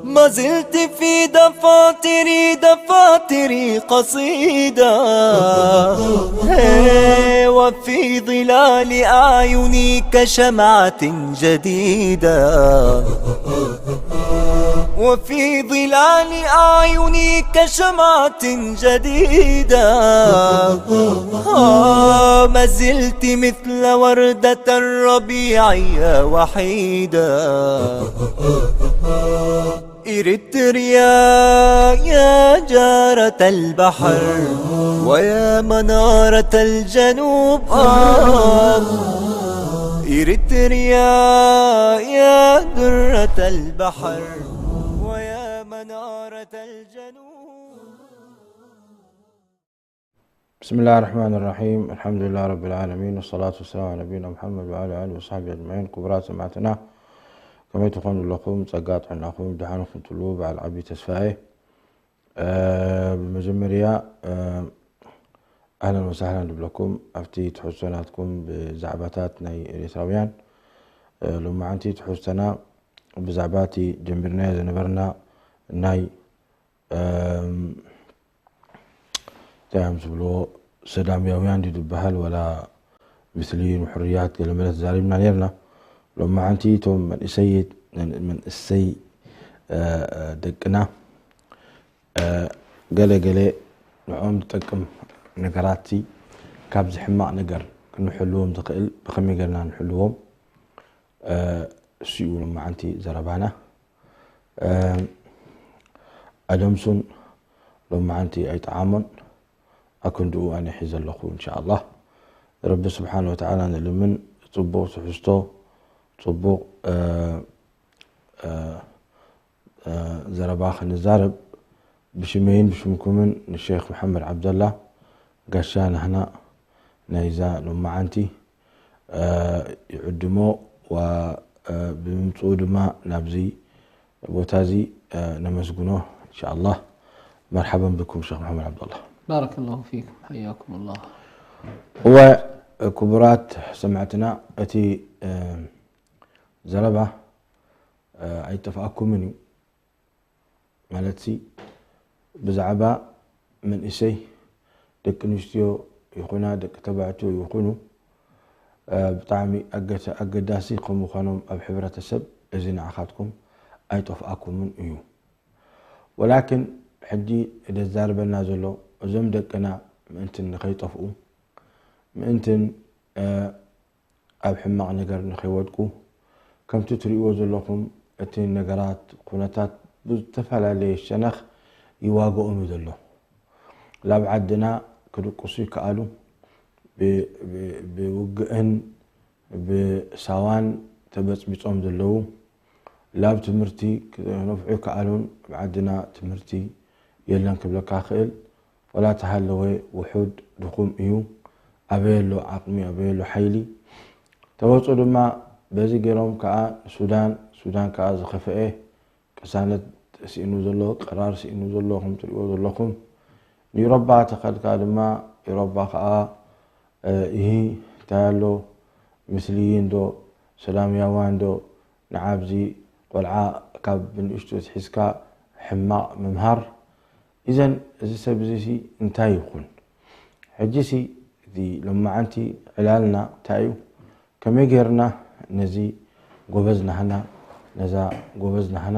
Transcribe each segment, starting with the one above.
ما زلت في دفاتري، دفاتري قصيدة. هي، وفي ظلال أعيني كشمعة جديدة. وفي ظلال أعيني كشمعة جديدة. آه، ما زلت مثل وردة الربيع يا وحيدة. إريتريا يا جارة البحر، ويا منارة الجنوب. آه، إريتريا يا درة البحر، ويا منارة الجنوب. بسم الله الرحمن الرحيم. الحمد لله رب العالمين، والصلاة والسلام على نبينا محمد وعلى آله وصحبه أجمعين. ክቡራት ሰማዕትና፣ ከመይ ትኾኑ ኣለኹም? ጸጋ ጥዕናኹም፣ ደሓን ኢኹም ትብሉ በዓል ዓቢ ተስፋ እየ። እ፣ ብመጀመርያ፣ እ፣ ኣህለን ወሳህለን ንብለኩም ኣብቲ ትሕዝቶ ናትኩም ብዛዕባታት ናይ ኤርትራውያን። እ፣ ሎማዓንቲ ትሕዝቶና ብዛዕባ እቲ ጀሚርናዮ ዝነበርና ናይ፣ እም፣ እንታይ እዮም ዝብልዎ፣ ሰዳምያውያን ድዩ ዝበሃል፣ ወላ ምስልይን ሕርያት ገለ መለ ተዛሪብና ነርና። ሎማዓንቲ እቶም መንእሰይ፣ መንእሰይ፣ እ፣ ደቅና፣ እ፣ ገለ ገለ ንዕኦም ዝጠቅም ነገራት ካብዚ ሕማቕ ነገር ክንሕልዎም ዝኽእል ብኸመይ ጌርና ንሕልዎም? እ፣ እሱ እዩ ሎማዓንቲ ዘረባና። እ፣ ኣደምሱን ሎማዓንቲ ኣይጠዓሞን። ኣክንድኡ ኣነ ሒዘ ኣለኹ፣ እንሻኣላህ። ረቢ ስብሓን ወተዓላ ንልምን፣ ጽቡቕ ትሕዝቶ፣ ጽቡቕ፣ እ፣ እ፣ እ፣ ዘረባ ክንዛረብ ብሽመይን ብሽምኩምን ንሼኽ መሓመድ ዓብደላ ጋሻ ናህና ናይዛ ሎማዓንቲ፣ እ፣ ይዕድሞ፣ ዋ፣ እ፣ ብምምጽኡ ድማ ናብዚ ቦታ እዚ፣ እ፣ ነመስግኖ፣ እንሻኣላህ። መርሓበን ብኩም ሼኽ መሓመድ ዓብደላ። ባረከላሁ ፊኩም፣ ሓያኩም ኣላህ። እወ፣ ክቡራት ሰማዕትና፣ እቲ፣ እ፣ ዘረባ፣ እ፣ ኣይጠፍኣኩምን እዩ። ማለትሲ፣ ብዛዕባ መንእሰይ፣ ደቂ ኣንስትዮ ይኹና ደቂ ተባዕትዮ ይኹኑ፣ እ፣ ብጣዕሚ ኣገተ-፣ ኣገዳሲ ከም ምዃኖም ኣብ ሕብረተሰብ፣ እዚ ንዓኻትኩም ኣይጠፍኣኩምን እዩ። ወላኪን ሕጂ ደዛርበና ዘሎ፣ እዞም ደቅና ምእንትን ንኸይጠፍኡ፣ ምእንትን፣ እ፣ ኣብ ሕማቕ ነገር ንኸይወድቁ፣ ከምቲ ትርእይዎ ዘለኹም፣ እቲ ነገራት፣ ኩነታት ብዝተፈላለየ ሸነኽ ይዋግኦም እዩ ዘሎ። ላብ ዓድና ክድቅሱ ይከኣሉ፣ ብ-፣ ብ-፣ ብውግእን ብሳዋን ተበጽቢጾም ዘለዉ፣ ላብ ትምህርቲ ክነፍዑ ይከኣሉን፣ ኣብ ዓድና ትምህርቲ የለን ክብለካ ክእል። ወላ ተሃለወ ውሑድ ድኹም እዩ። ኣበየ ኣሎ ዓቕሚ፣ ኣበየ ኣሎ ሓይሊ? ተወጹ ድማ በዚ ገይሮም ከኣ ሱዳን፣ ሱዳን ከኣ ዝኸፍአ ቅሳነት ስኢኑ ዘሎ፣ ቀራር ስኢኑ ዘሎ፣ ከም ትሪእዎ ዘለኹም። ንኢሮባ ተኸድካ ድማ፣ ኢሮባ ከኣ፣ እ፣ ይሂ እንታይ ኣሎ፣ ምስልይን ዶ፣ ሰላምያዋን ዶ፣ ንዓብዚ ቆልዓ ካብ ብንእሽቱ ኣትሒዝካ ሕማቕ ምምሃር። ኢዘን እዚ ሰብ እዚ ሲ እንታይ ይኹን? ሕጂ ሲ እቲ ሎማዓንቲ ዕላልና እንታይ እዩ? ከመይ ጌርና ነዚ ጎበዝ ናህና፣ ነዛ ጎበዝ ናህና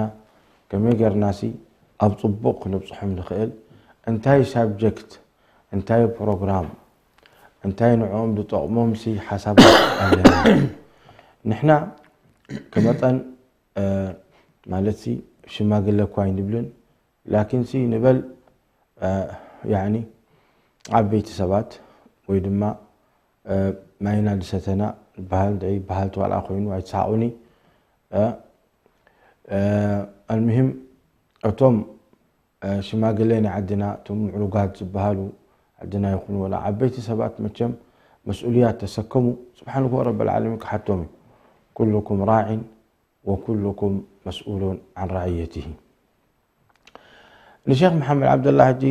ከመይ ጌርና ሲ ኣብ ጽቡቕ ክነብጽሖም ንኽእል? እንታይ ሳብጀክት፣ እንታይ ፕሮግራም፣ እንታይ ንዕኦም ዝጠቕሞም ሲ ሓሳባት ኣለና? ንሕና ከመጠን፣ እ፣ ማለት ሲ ሽማግለ እኳ ኣይንብልን፣ ላኪን ሲ ንበል፣ እ፣ ያዕኒ ዓበይቲ ሰባት ወይ ድማ፣ እ፣ ማይና ዝሰተና በሃል፣ ደይ በሃል ተዋልኣ ኮይኑ ኣይትስሓቑኒ። እ፣ እ፣ ኣልሙሂም እቶም፣ እ፣ ሽማግለ ናይ ዓድና፣ እቶም ምዕሩጋት ዝበሃሉ ዓድና ይኹኑ ወላ ዓበይቲ ሰባት መቸም መስኡልያት ተሰከሙ፣ ስብሓንሁ ወረበል ዓለሚን ክሓቶም እዩ። ኩሉኩም ራዒን ወኩሉኩም መስኡሉን ዓን ራዕየትሂ። ንሼክ መሓመድ ዓብደላ ሕጂ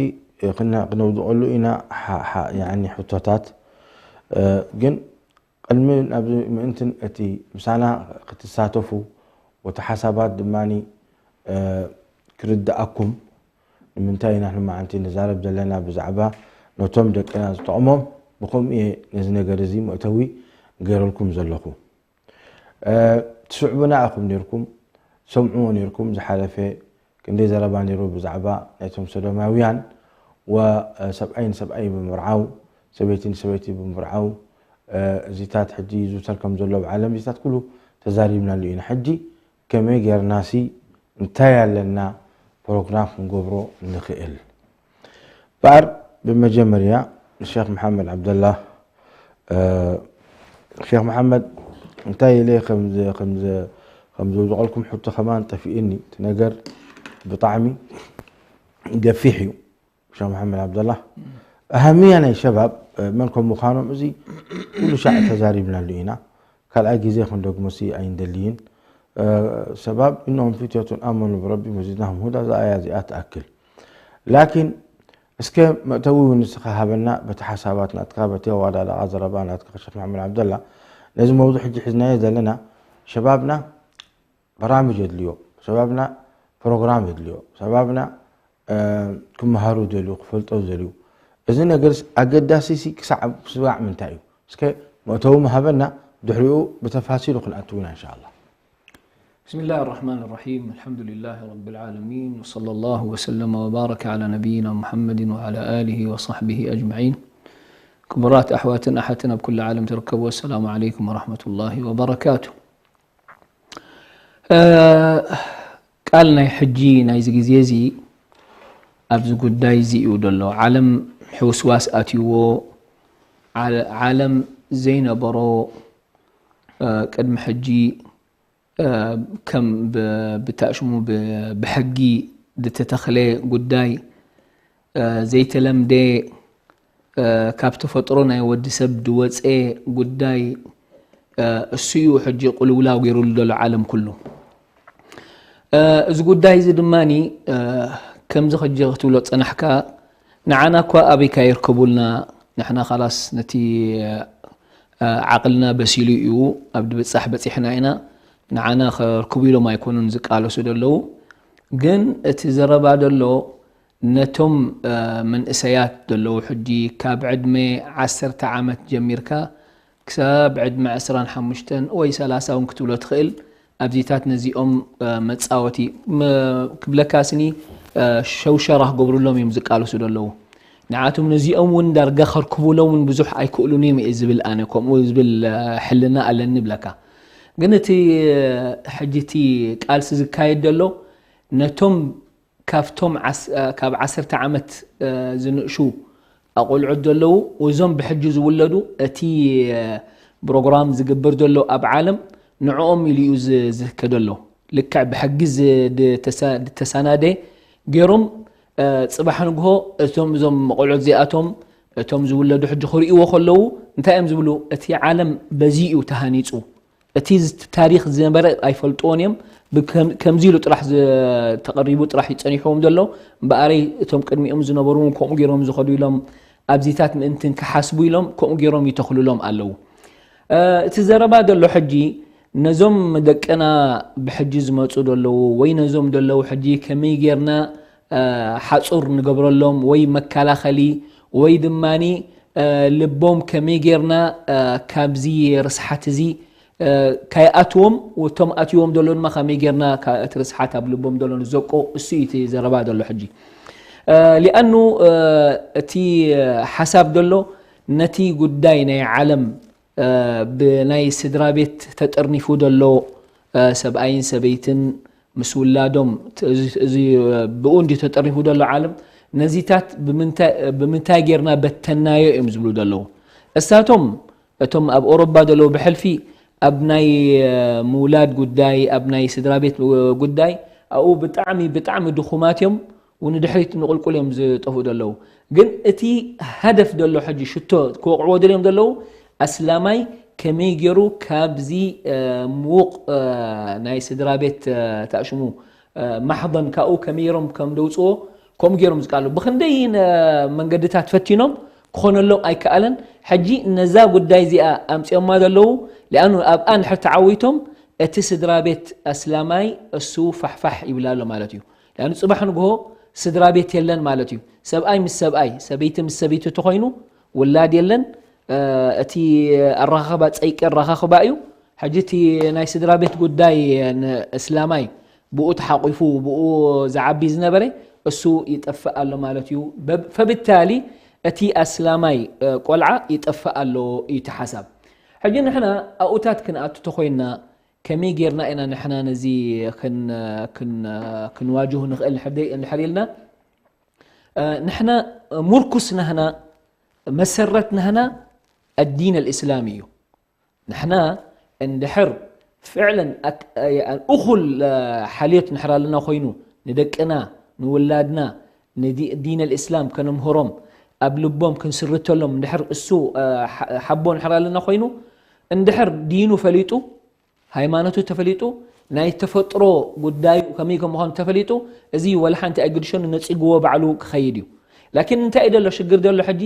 ክነ-፣ ክነውድቐሉ ኢና ሓ-፣ ሓ-፣ ያኒ ሕቶታት። እ፣ ግን ቅድሚ ናብዚ ምእንትን እቲ ምሳና ክትሳተፉ ወቲ ሓሳባት ድማኒ፣ እ፣ ክርድኣኩም ንምንታይ ኢና ንመዓንቲ ንዛረብ ዘለና ብዛዕባ ነቶም ደቅና ዝጠቕሞም ብኸምኡ እየ ነዚ ነገር እዚ መእተዊ ገይረልኩም ዘለኹ። እ፣ ትስዕቡና ኢኹም ነይርኩም፣ ትሰምዕዎ ነይርኩም። ዝሓለፈ ክንደይ ዘረባ ነይሩ ብዛዕባ ናይቶም ሰዶማውያን፣ ወ-፣ ሰብኣይ ንሰብኣይ ብምርዓው፣ ሰበይቲ ንሰበይቲ ብምርዓው፣ እ፣ እዚታት ሕጂ ይዝውተር ከም ዘሎ ኣብ ዓለም እዚታት ኩሉ ተዛሪብናሉ ኢና። ሕጂ ከመይ ጌርናሲ እንታይ ኣለና ፕሮግራም ክንገብሮ ንኽእል? እምበኣር ብመጀመርያ ንሼክ መሓመድ ዓብደላ፣ እ፣ ሼክ መሓመድ እንታይ ኢለ ከም ዘ-፣ ከም ዘ-፣ ከም ዘውድቐልኩም ሕቶ ከማን ጠፊእኒ። እቲ ነገር ብጣዕሚ ገፊሕ እዩ። ሼክ መሓመድ ዓብደላ፣ ኣሃምያ ናይ ሸባብ፣ እ፣ መን ከም ምዃኖም እዚ ኩሉ ሻዕ ተዛሪብናሉ ኢና። ካልኣይ ግዜ ክንደግሞሲ ኣይንደልይን። እ፣ ሸባብ ኢነሁም ፊትየቱን ኣመኑ ብረቢሂም ወዚድናሁም ሁዳ፣ እዛ ኣያ እዚኣ ትኣክል። ላኪን እስከ መእተዊ እውን ንስኻ ሃበና፣ በቲ ሓሳባት ናትካ፣ በቲ ኣወዳድቓ ዘረባ ናትካ ሼክ መሓመድ ዓብደላ። ነዚ መውዱዕ ሕጂ ሒዝናዮ ዘለና ሸባብና በራምጅ የድልዮ፣ ሸባብና ፕሮግራም የድልዮ፣ ሸባብና፣ እ፣ ክመሃሩ ደልዩ፣ ክፈልጦ ደልዩ። እዚ ነገርስ ኣገዳሲሲ ክሳዕ ስዋዕ ምንታይ እዩ? እስከ መእተዊ ምሃበና፣ ድሕሪኡ ብተፋሲሉ ክንኣትው ኢና እንሻኣላ። بسم الله الرحمن الرحيم. الحمد لله رب العالمين. وصلى الله وسلم وبارك على نبينا محمد وعلى آله وصحبه أجمعين. ክቡራት ኣሕዋትን ኣሓትን ኣብ ኩሉ ዓለም ትርከቡ፣ السلام عليكم ورحمة الله وبركاته. እ፣ ቃል ናይ ሕጂ ናይዚ ግዜ እዚ ኣብዚ ጉዳይ እዚ እዩ ዘሎ። ዓለም ሕውስዋስ ኣትይዎ፣ ዓ-፣ ዓለም ዘይነበሮ፣ እ፣ ቅድሚ ሕጂ፣ እ፣ ከም ብ-፣ ብታሽሙ ብ-፣ ብሕጊ ዝተተኽለ ጉዳይ፣ እ፣ ዘይተለምደ፣ እ፣ ካብ ተፈጥሮ ናይ ወዲ ሰብ ዝወፀ ጉዳይ፣ እ፣ እሱ እዩ ሕጂ ቁልውላው ገይሩሉ ዘሎ ዓለም ኩሉ። እ፣ እዚ ጉዳይ እዚ ድማኒ፣ እ፣ ከምዚ ሕጂ ክትብሎ ፀናሕካ፣ ንዓና እኳ ኣበይካ ይርከቡልና፣ ንሕና ካላስ ነቲ፣ እ፣ ዓቕልና በሲሉ እዩ፣ ኣብ ድብፃሕ በፂሕና ኢና፣ ንዓና ከርክቡ ኢሎም ኣይኮኑን ዝቃለሱ ዘለዉ። ግን እቲ ዘረባ ዘሎ ነቶም፣ እ፣ መንእሰያት ዘለዉ ሕጂ ካብ ዕድመ ዓሰርተ ዓመት ጀሚርካ ክሳብ ዕድመ ዕስራን ሓሙሽተን ወይ ሰላሳ እውን ክትብሎ ትኽእል። ኣብዚታት ነዚኦም፣ እ፣ መጻወቲ ም-፣ ክብለካ ስኒ፣ እ፣ ሸውሸራ ክገብሩሎም እዮም ዝቃለሱ ዘለዉ። ንዓቶም ነዚኦም እውን ዳርጋ ከርክቡሎም እውን ብዙሕ ኣይክእሉን እዮም እየ ዝብል ኣነ፣ ከምኡ ዝብል፣ እ፣ ሕልና ኣለኒ ይብለካ። ግን እቲ፣ እ፣ ሕጂ እቲ ቃልሲ ዝካየድ ዘሎ ነቶም ካብቶም ዓስ-፣ እ፣ ካብ ዓሰርተ ዓመት፣ እ፣ ዝንእሹ ኣቆልዑት ዘለዉ፣ እዞም ብሕጂ ዝውለዱ፣ እቲ፣ እ፣ ፕሮግራም ዝግበር ዘሎ ኣብ ዓለም ንዕኦም ኢሉ እዩ ዝ-፣ ዝህከ ዘሎ። ልክዕ ብሕጊ ዝ-፣ ድተሳ-፣ ድተሳናደ ገይሮም፣ እ፣ ጽባሕ ንግሆ እቶም፣ እዞም ቆልዑት እዚኣቶም፣ እቶም ዝውለዱ ሕጂ ክርእይዎ ከለዉ እንታይ እዮም ዝብሉ? እቲ ዓለም በዚ እዩ ተሃኒጹ። እቲ ዝ-፣ ታሪኽ ዝነበረ ኣይፈልጥዎን እዮም። ብከም-፣ ከምዚ ኢሉ ጥራሕ ዝ-፣ ተቐሪቡ ጥራሕ እዩ ጸኒሕዎም ዘሎ። እምበኣረይ እቶም ቅድሚኦም ዝነበሩ እውን ከምኡ ገይሮም ዝኸዱ ኢሎም ኣብዚታት ምእንትን ክሓስቡ ኢሎም ከምኡ ገይሮም ይተኽሉሎም ኣለዉ። እ፣ እቲ ዘረባ ዘሎ ሕጂ ነዞም ደቅና ብሕጂ ዝመጹ ዘለዉ ወይ ነዞም ዘለዉ ሕጂ ከመይ ጌርና፣ እ፣ ሓጹር ንገብረሎም ወይ መከላኸሊ ወይ ድማኒ፣ እ፣ ልቦም ከመይ ጌርና፣ እ፣ ካብዚ ርስሓት እዚ፣ እ፣ ካይኣትዎም፣ እቶም ኣትዎም ዘሎ ድማ ከመይ ጌርና ካ-፣ እቲ ርስሓት ኣብ ልቦም ዘሎ ንዘቆ፣ እሱ እዩ እቲ ዘረባ ዘሎ ሕጂ። እ፣ ሊኣኑ፣ እ፣ እቲ ሓሳብ ዘሎ ነቲ ጉዳይ ናይ ዓለም እ፣ ብናይ ስድራ ቤት ተጠርኒፉ ዘሎ፣ እ፣ ሰብኣይን ሰበይትን ምስ ውላዶም፣ ት-፣ እዚ፣ እዚ፣ እ፣ ብኡ እንድዩ ተጠርኒፉ ዘሎ ዓለም። ነዚታት ብምንታይ፣ ብምንታይ ጌርና በተናዮ እዮም ዝብሉ ዘለዉ። እሳቶም፣ እቶም ኣብ ኦሮባ ዘለዉ ብሕልፊ ኣብ ናይ፣ እ፣ ምውላድ ጉዳይ፣ ኣብ ናይ ስድራ ቤት፣ እ፣ ጉዳይ፣ ኣብኡ ብጣዕሚ፣ ብጣዕሚ ድኹማት እዮም። ንድሕሪት ንቁልቁል እዮም ዝጠፍኡ ዘለዉ። ግን እቲ ሃደፍ ዘሎ ሕጂ ሽቶ ክወቕዕዎ ደልዮም ዘለዉ ኣስላማይ ከመይ ገይሩ ካብዚ ምዉቕ ናይ ስድራ ቤት ተኣሽሙ ማሕضን ካብኡ ከመይ ገይሮም ከም ደውፅዎ ከምኡ ገይሮም ዝቃሉ ብክንደይ መንገድታት ፈቲኖም ክኾነሎም ኣይከኣለን። ሕጂ ነዛ ጉዳይ እዚኣ ኣምፅኦማ ዘለዉ ሊኣኑ ኣብኣ ንድሕር ተዓዊቶም እቲ ስድራ ቤት ኣስላማይ እሱ ፋሕፋሕ ይብላ ኣሎ ማለት እዩ። ሊኣኑ ፅባሕ ንግሆ ስድራ ቤት የለን ማለት እዩ። ሰብኣይ ምስ ሰብኣይ ሰበይቲ ምስ ሰበይቲ ተኮይኑ ውላድ የለን። እቲ ኣረኻኽባ ፀይቂ ኣረኻኽባ እዩ። ሕጂ እቲ ናይ ስድራ ቤት ጉዳይ ንእስላማይ ብኡ ተሓቂፉ ብኡ ዝዓቢ ዝነበረ እሱ ይጠፍእ ኣሎ ማለት እዩ። ፈብታሊ እቲ ኣስላማይ ቆልዓ ይጠፍእ ኣሎ እዩ እቲ ሓሳብ። ሕጂ ንሕና ኣብኡታት ክንኣቱ ተኮይንና ከመይ ጌርና ኢና ንሕና ነዚ ክንዋጅሁ ንኽእል እንድሕር ኢልና ንሕና ሙርኩስ ናህና መሰረት ናህና ኣዲን ኣልእስላም እዩ። ንሕና እንድሕር ፍዕለን እኹል ሓልዮት ንሕር ኣለና ኮይኑ ንደቅና ንውላድና ንዲን ኣልእስላም ከነምህሮም ኣብ ልቦም ክንስርተሎም እንድሕር እሱ ሓቦ ንሕር ኣለና ኮይኑ እንድሕር ዲኑ ፈሊጡ ሃይማኖቱ ተፈሊጡ ናይ ተፈጥሮ ጉዳዩ ከመይ ከም ምዃኑ ተፈሊጡ እዚ ወላ ሓንቲ ኣይግድሾን ነፂግዎ ባዕሉ ክኸይድ እዩ። ላኪን እንታይ እዩ ዘሎ ሽግር ዘሎ ሕጂ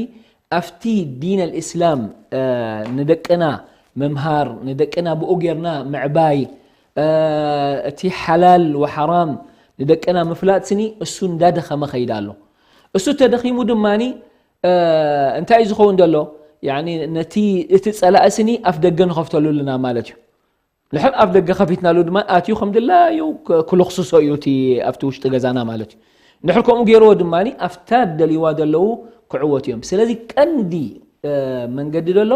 ኣብቲ ዲን ኣልእስላም ንደቅና ምምሃር ንደቅና ብኡ ጌርና ምዕባይ እቲ ሓላል ወሓራም ንደቅና ምፍላጥ ስኒ እሱ እንዳደኸመ ኸይድ ኣሎ። እሱ ተደኺሙ ድማ እንታይ እዩ ዝኸውን ዘሎ ነቲ እቲ ፀላእ ስኒ ኣፍ ደገ ንኸፍተሉ ኣለና ማለት እዩ። ንሕር ኣብ ደገ ከፊትናሉ ድማ ኣትዩ ከም ድላዩ ክልኽስሶ እዩ እቲ ኣብቲ ውሽጢ ገዛና ማለት እዩ። ንሕር ከምኡ ገይርዎ ድማ ኣብታ ደልይዋ ዘለዉ ክዕወት እዮም። ስለዚ ቀንዲ መንገዲ ዘሎ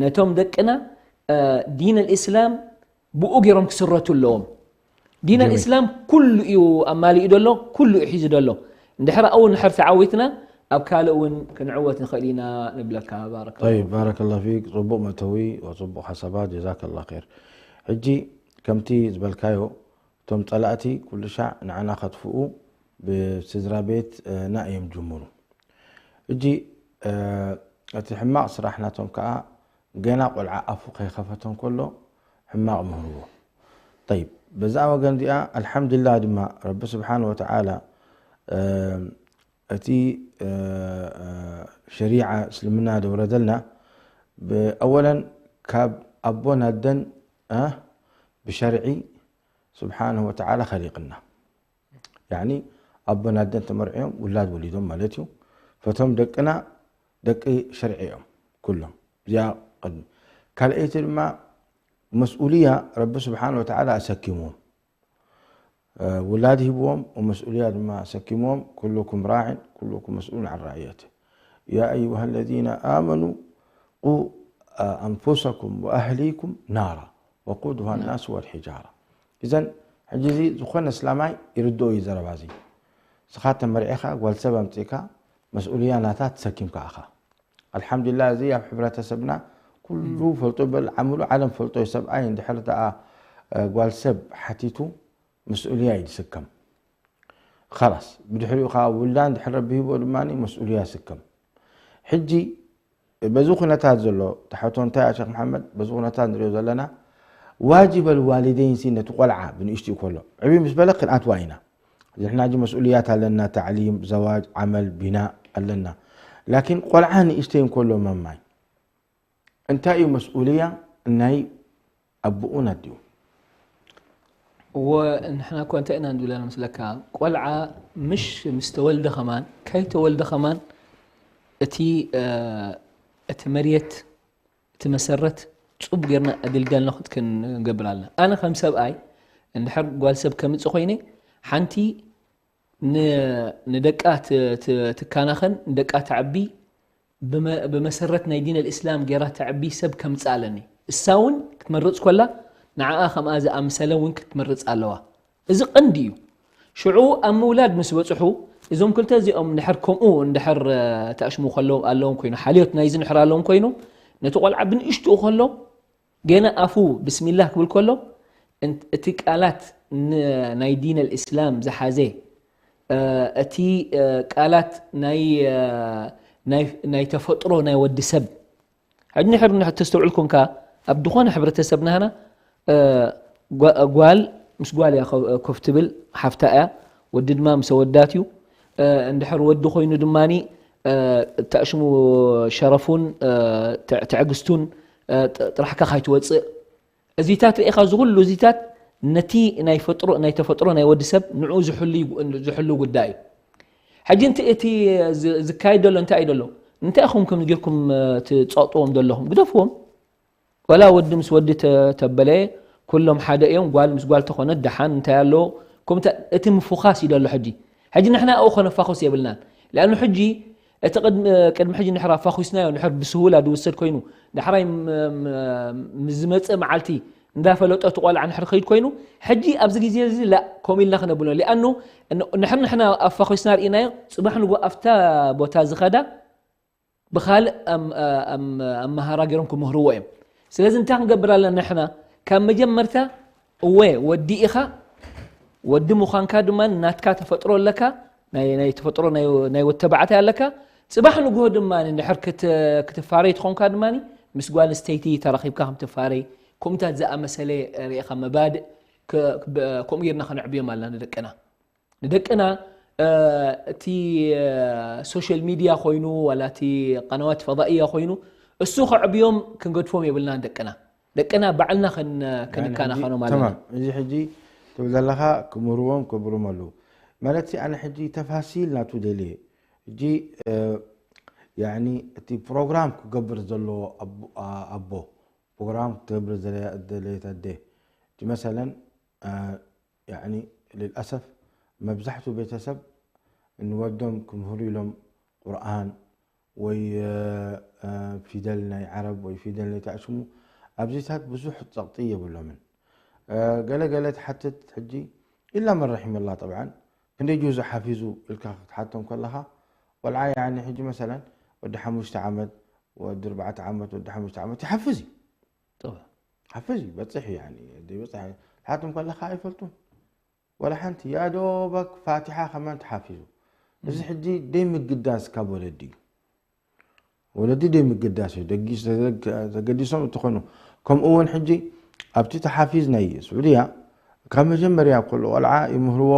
ነቶም ደቅና ዲን ኣልእስላም ብኡ ገይሮም ክስረቱ ኣለዎም። ዲን ኣልእስላም ኩሉ እዩ ኣማሊኡ ዘሎ፣ ኩሉ እዩ ሒዙ ዘሎ። እንድሕር ኣብኡ ንሕር ተዓዊትና ኣብ ካልእ እውን ክንዕወት ንኽእል ኢና ንብለካ። ባረከ طيب بارك الله فيك ጽቡቕ መእተዊ ወጽቡቕ ሓሳባት ጀዛከ ላ ር። ሕጂ ከምቲ ዝበልካዮ እቶም ጸላእቲ ኩሉ ሻዕ ንዓና ከጥፍኡ ብስድራ ቤት ና እዮም ጅምሩ። ሕጂ እቲ ሕማቕ ስራሕ ናቶም ከዓ ገና ቆልዓ ኣፉ ከይኸፈተ እንከሎ ሕማቕ ምህርዎ። طيب በዛ ወገን እዚኣ ኣልሓምዱሊላህ ድማ ረቢ ስብሓን ወተዓላ እቲ ሸሪዓ እስልምና ደውረደልና ኣወለን ካብ ኣቦን ኣደን ብሸርዒ ስብሓንሁ ወተዓላ ከሊቅና። ያኒ ኣቦን ኣደን ተመርዕዮም ውላድ ወሊዶም ማለት እዩ። ፈቶም ደቅና ደቂ ሸርዒ እዮም ኩሎም። እዚኣ ቅድሚ ካልኣይቲ ድማ መስኡልያ ረቢ ስብሓን ወተዓላ ኣሰኪምዎም። ውላድ ሂብዎም መስኡልያ ድማ ኣሰኪምዎም። ኩሉኩም ራዕን ኩሉኩም መስኡሉን ዓን ራዕየት። ያ ኣዩሃ ለዚነ ኣመኑ ቁ ኣንፉሰኩም ወኣህሊኩም ናራ ወቁዱሃ ናስ ወልሒጃራ። እዘን ሕጂ እዚ ዝኾነ እስላማይ ይርድኦ እዩ ዘረባ እዚ። ንስኻ ተመርዒኻ ጓል ሰብ ኣምፂእካ መስኡልያ ናታ ተሰኪምካ ኢኻ። ኣልሓምዱሊላህ እዚ ኣብ ሕብረተሰብና ኩሉ ፈልጦ በል ዓምሉ ዓለም ፈልጦ እዩ። ሰብኣይ እንድሕር ደኣ ጓል ሰብ ሓቲቱ መስኡልያ እዩ ዝስከም። ኻላስ ብድሕሪኡ ከዓ ውላድ እንድሕር ረቢ ሂቦ ድማ መስኡልያ ይስከም። ሕጂ በዚ ኩነታት ዘሎ ተሓቶ እንታይ ያ ሸክ መሓመድ በዚ ኩነታት ንሪኦ ዘለና ዋጅብ ኣልዋሊደይን ሲ ነቲ ቆልዓ ብንእሽትኡ ከሎ ዕብይ ምስ በለ ክንኣትዋ ኢና። ንሕና ሕጂ መስኡልያት ኣለና፣ ታዕሊም፣ ዘዋጅ፣ ዓመል፣ ቢናእ ኣለና። ላኪን ቆልዓ ንእሽተይ እንከሎ መማይ እንታይ እዩ መስኡልያ ናይ ኣቦኡን ኣዲኡ? እወ ንሕና እኮ እንታይ ኢና ንብል ኣለና መስለካ ቆልዓ ምሽ ምስ ተወልደ ከማን ከይተወልደ ከማን እቲ እቲ መርየት እቲ መሰረት ፅቡቅ ጌርና ኣገልጋልና ክንገብር ኣለና። ኣነ ከም ሰብኣይ እንድሕር ጓል ሰብ ከምፅእ ኮይነ ሓንቲ ንደቃ ትካናኸን ንደቃ ተዕቢ ብመሰረት ናይ ዲን ኣልእስላም ጌራ ተዕቢ ሰብ ከምፅእ ኣለኒ። እሳ እውን ክትመርፅ ኮላ ንዓኣ ከምኣ ዝኣምሰለ እውን ክትመርፅ ኣለዋ። እዚ ቀንዲ እዩ። ሽዑ ኣብ ምውላድ ምስ በፅሑ እዞም ክልተ እዚኦም እንድሕር ከምኡ እንድሕር ተኣሽሙ ከለዎም ኣለዎም ኮይኑ ሓልዮት ናይዚ እንድሕር ኣለዎም ኮይኑ ነቲ ቆልዓ ብንእሽትኡ ከሎ ገና ኣፉ ብስሚላህ ክብል ከሎ እቲ ቃላት ናይ ዲን ኣልእስላም ዝሓዘ እቲ ቃላት ናይ ተፈጥሮ ናይ ወዲ ሰብ ሕጂ ንሕር ንሕ-፣ ተስተውዕል ኮንካ፣ ኣብ ዝኾነ ሕብረተሰብ ናህና፣ እ፣ ጓ-፣ ጓል ምስ ጓል እያ ኮ-፣ ኮፍ ትብል፣ ሓፍታ እያ፣ ወዲ ድማ ምስ ኣወዳት እዩ። እ፣ እንድሕር ወዲ ኮይኑ ድማኒ፣ እ፣ እታ ሽሙ ሸረፉን፣ እ፣ ትዕ-፣ ትዕግስቱን፣ እ፣ ጥ-፣ ጥራሕካ ካይትወጽእ። እዚታት ርኢኻ፣ እዚ ኩሉ እዚታት ነቲ ናይ ፈጥሮ፣ ናይ ተፈጥሮ ናይ ወዲ ሰብ ንዕኡ ዝሕሉ ይጉ-፣ ዝሕሉ ጉዳይ እዩ። ሕጂንቲ እቲ ዝ-፣ ዝካየድ ዘሎ እንታይ እዩ ዘሎ? እንታይ ኢኹም ከም ጌርኩም፣ እ፣ ትጸቕጥዎም ዘለኹም? ግደፍዎም። ወላ ወዲ ምስ ወዲ ተ-፣ ተበለ፣ ኩሎም ሓደ እዮም። ጓል ምስ ጓል ተኾነት ደሓን እንታይ ኣለዎ? ከምታ እቲ ምፉኻስ እዩ ዘሎ ሕጂ። ሕጂ ንሕና ኣብኡ ከነፋኹስ የብልናን። ለኣኑ ሕጂ እቲ ቅድሚ፣ ቅድሚ ሕጂ ንሕር ኣፋኹስናዮ፣ ንሕር ብስሁላ ዝውሰድ ኮይኑ፣ ዳሕራይ ም-፣ ም-፣ ምስ ዝመጽእ መዓልቲ እንዳፈለጦ እቲ ቆልዓ ንሕር ክኸይድ ኮይኑ፣ ሕጂ ኣብዚ ግዜ እዚ ላእ፣ ከምኡ ኢልና ክነብሎ። ለኣኑ ን-፣ ንሕር ንሕና ኣፋኹስና ርኢናዮ፣ ጽባሕ ንግሆ ኣብታ ቦታ ዝኸዳ ብኻልእ ኣም-፣ ኣም-፣ ኣመሃራ ገይሮም ክምህርዎ እዮም። ስለዚ እንታይ ክንገብር ኣለና ንሕና? ካብ መጀመርታ እወ ወዲ ኢኻ፣ ወዲ ምዃንካ ድማ ናትካ ተፈጥሮ ኣለካ፣ ናይ፣ ናይ ተፈጥሮ ናይ፣ ናይ ወዲ ተባዕታይ ኣለካ። ጽባሕ ንግሆ ድማ ንድሕር ክት-፣ ክትፋረይ ትኾንካ ድማ ምስ ጓል ኣንስተይቲ ተራኺብካ ከም ትፋረይ፣ ከምኡታት ዝኣመሰለ ርኢኻ መባድእ ከ-፣ ብ-፣ ከምኡ ጌርና ከነዕብዮም ኣለና ንደቅና። ንደቅና፣ እ፣ እቲ፣ እ፣ ሶሻል ሚድያ ኮይኑ ዋላ እቲ ቀናዋት ፈዳኢያ ኮይኑ እሱ ከዕብዮም ክንገድፎም የብልና ንደቅና። ደቅና ባዕልና ከን-፣ ኣነ ሕጂ ከነከናኸኖም ኣለና። ተማም። እዚ ሕጂ ትብል ዘለኻ ክምህርዎም ክገብሮም ኣለዉ። ማለት ኣነ ሕጂ ተፋሲል ናቱ ደልየ። ሕጂ፣ እ፣ ያኒ እቲ ፕሮግራም ክገብር ዘለዎ ኣቦ፣ ኣ-፣ ኣቦ፣ ፕሮግራም ክትገብር ዘለያ-፣ ደለየት ኣደ። ሕጂ መሰለን፣ እ፣ ያኒ ልልኣሰፍ መብዛሕቱ ቤተሰብ ንወዶም ክምህሩ ኢሎም ቁርኣን ወይ፣ እ፣ እ፣ ፊደል ናይ ዓረብ ወይ ፊደል ናይ ታዕሽሙ ኣብዚታት ብዙሕ ጸቕጢ የብሎምን። እ፣ ገለ ገለ ትሓትት ሕጂ ኢላ መን ረሒመላ ጠብዓን ክንደይ ጁዝ ሓፊዙ ኢልካ ክትሓቶም ከለኻ ቆልዓ ያኒ ሕጂ መሰለን ወዲ ሓሙሽተ ዓመት፣ ወዲ ኣርባዕተ ዓመት፣ ወዲ ሓሙሽተ ዓመት ይሓፍዝ እዩ። ጠብዓ። ሓፍዝ እዩ፣ በጽሕ እዩ ያኒ፣ ዘይበጽሕ ትሓቶም ከለኻ ኣይፈልጡን። ወላ ሓንቲ፣ ያ ዶበክ ፋቲሓ ከማን ተሓፊዙ። እዚ ሕጂ ደይ ምግዳስ ካብ ወለዲ እዩ። ወለዲ ደይ ምግዳስ እዩ። ደጊስ-፣ ተገዲሶም እንተኾኑ፣ ከምኡ እውን ሕጂ ኣብቲ ተሓፊዝ ናይ ስዑድያ፣ ካብ መጀመርያ ከሎ ቆልዓ ይምህርዎ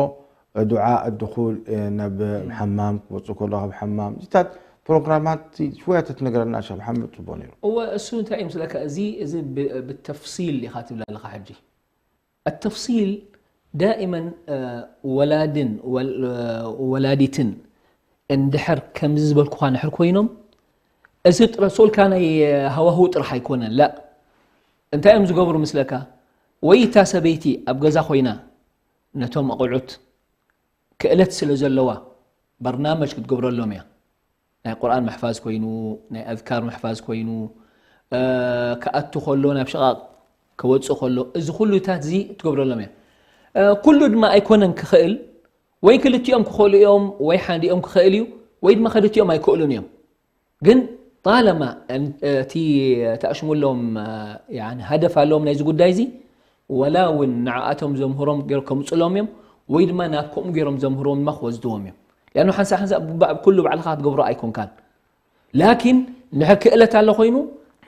ዱዓ፣ ኣድኹል፣ እ፣ ናብ ሓማም ክወጽእ ከሎ ካብ ሓማም፣ እዚታት ፕሮግራማት ሽወያ ተትነግረና ሸኽ መሓመድ ጽቡቕ ነይሩ። እወ፣ እሱ እንታይ እዩ ምስለካ፣ እዚ፣ እዚ ብ-፣ ብተፍሲል ኢኻ ትብል ኣለኻ ሕጂ። التفصيل دائمًا، እ፣ ወላድን ወል-፣ እ፣ ወላዲትን እንድሕር ከምዚ ዝበልኩኻ እንድሕር ኮይኖም፣ እዚ ጥረ-፣ ሶልካ ናይ ሃዋህው ጥራሕ ኣይኮነን። ላእ። እንታይ እዮም ዝገብሩ ምስለካ? ወይ እታ ሰበይቲ ኣብ ገዛ ኮይና ነቶም ኣቑዑት ክእለት ስለ ዘለዋ በርናመጅ ክትገብረሎም እያ። ናይ ቁርኣን ምሕፋዝ ኮይኑ፣ ናይ ኣዝካር ምሕፋዝ ኮይኑ፣ እ፣ ክኣቱ ከሎ ናብ ሽቓቕ ክወጽእ ከሎ፣ እዚ ኩሉታት እዚ ትገብረሎም እያ። እ፣ ኩሉ ድማ ኣይኮነን ክኽእል፣ ወይ ክልቲኦም ክኽእሉ እዮም፣ ወይ ሓዲኦም ክኽእል እዩ፣ ወይ ድማ ክልቲኦም ኣይክእሉን እዮም። ግን ጣለማ እን-፣ እቲ ተኣሽሙሎም፣ እ፣ ያኒ ሃደፍ ኣለዎም ናይዚ ጉዳይ እዚ፣ ወላ እውን ንዓኣቶም ዘምህሮም ገይሩ ከምጽሎም እዮም፣ ወይ ድማ ናብ ከምኡ ገይሮም ዘምህርዎም ድማ ክወስድዎም እዮም። ሊኣኑ ሓንሳእ ሓንሳእ ብ-፣ ኩሉ ባዕልኻ ክትገብሮ ኣይኮንካን። ላኪን እንድሕር ክእለት ኣሎ ኮይኑ፣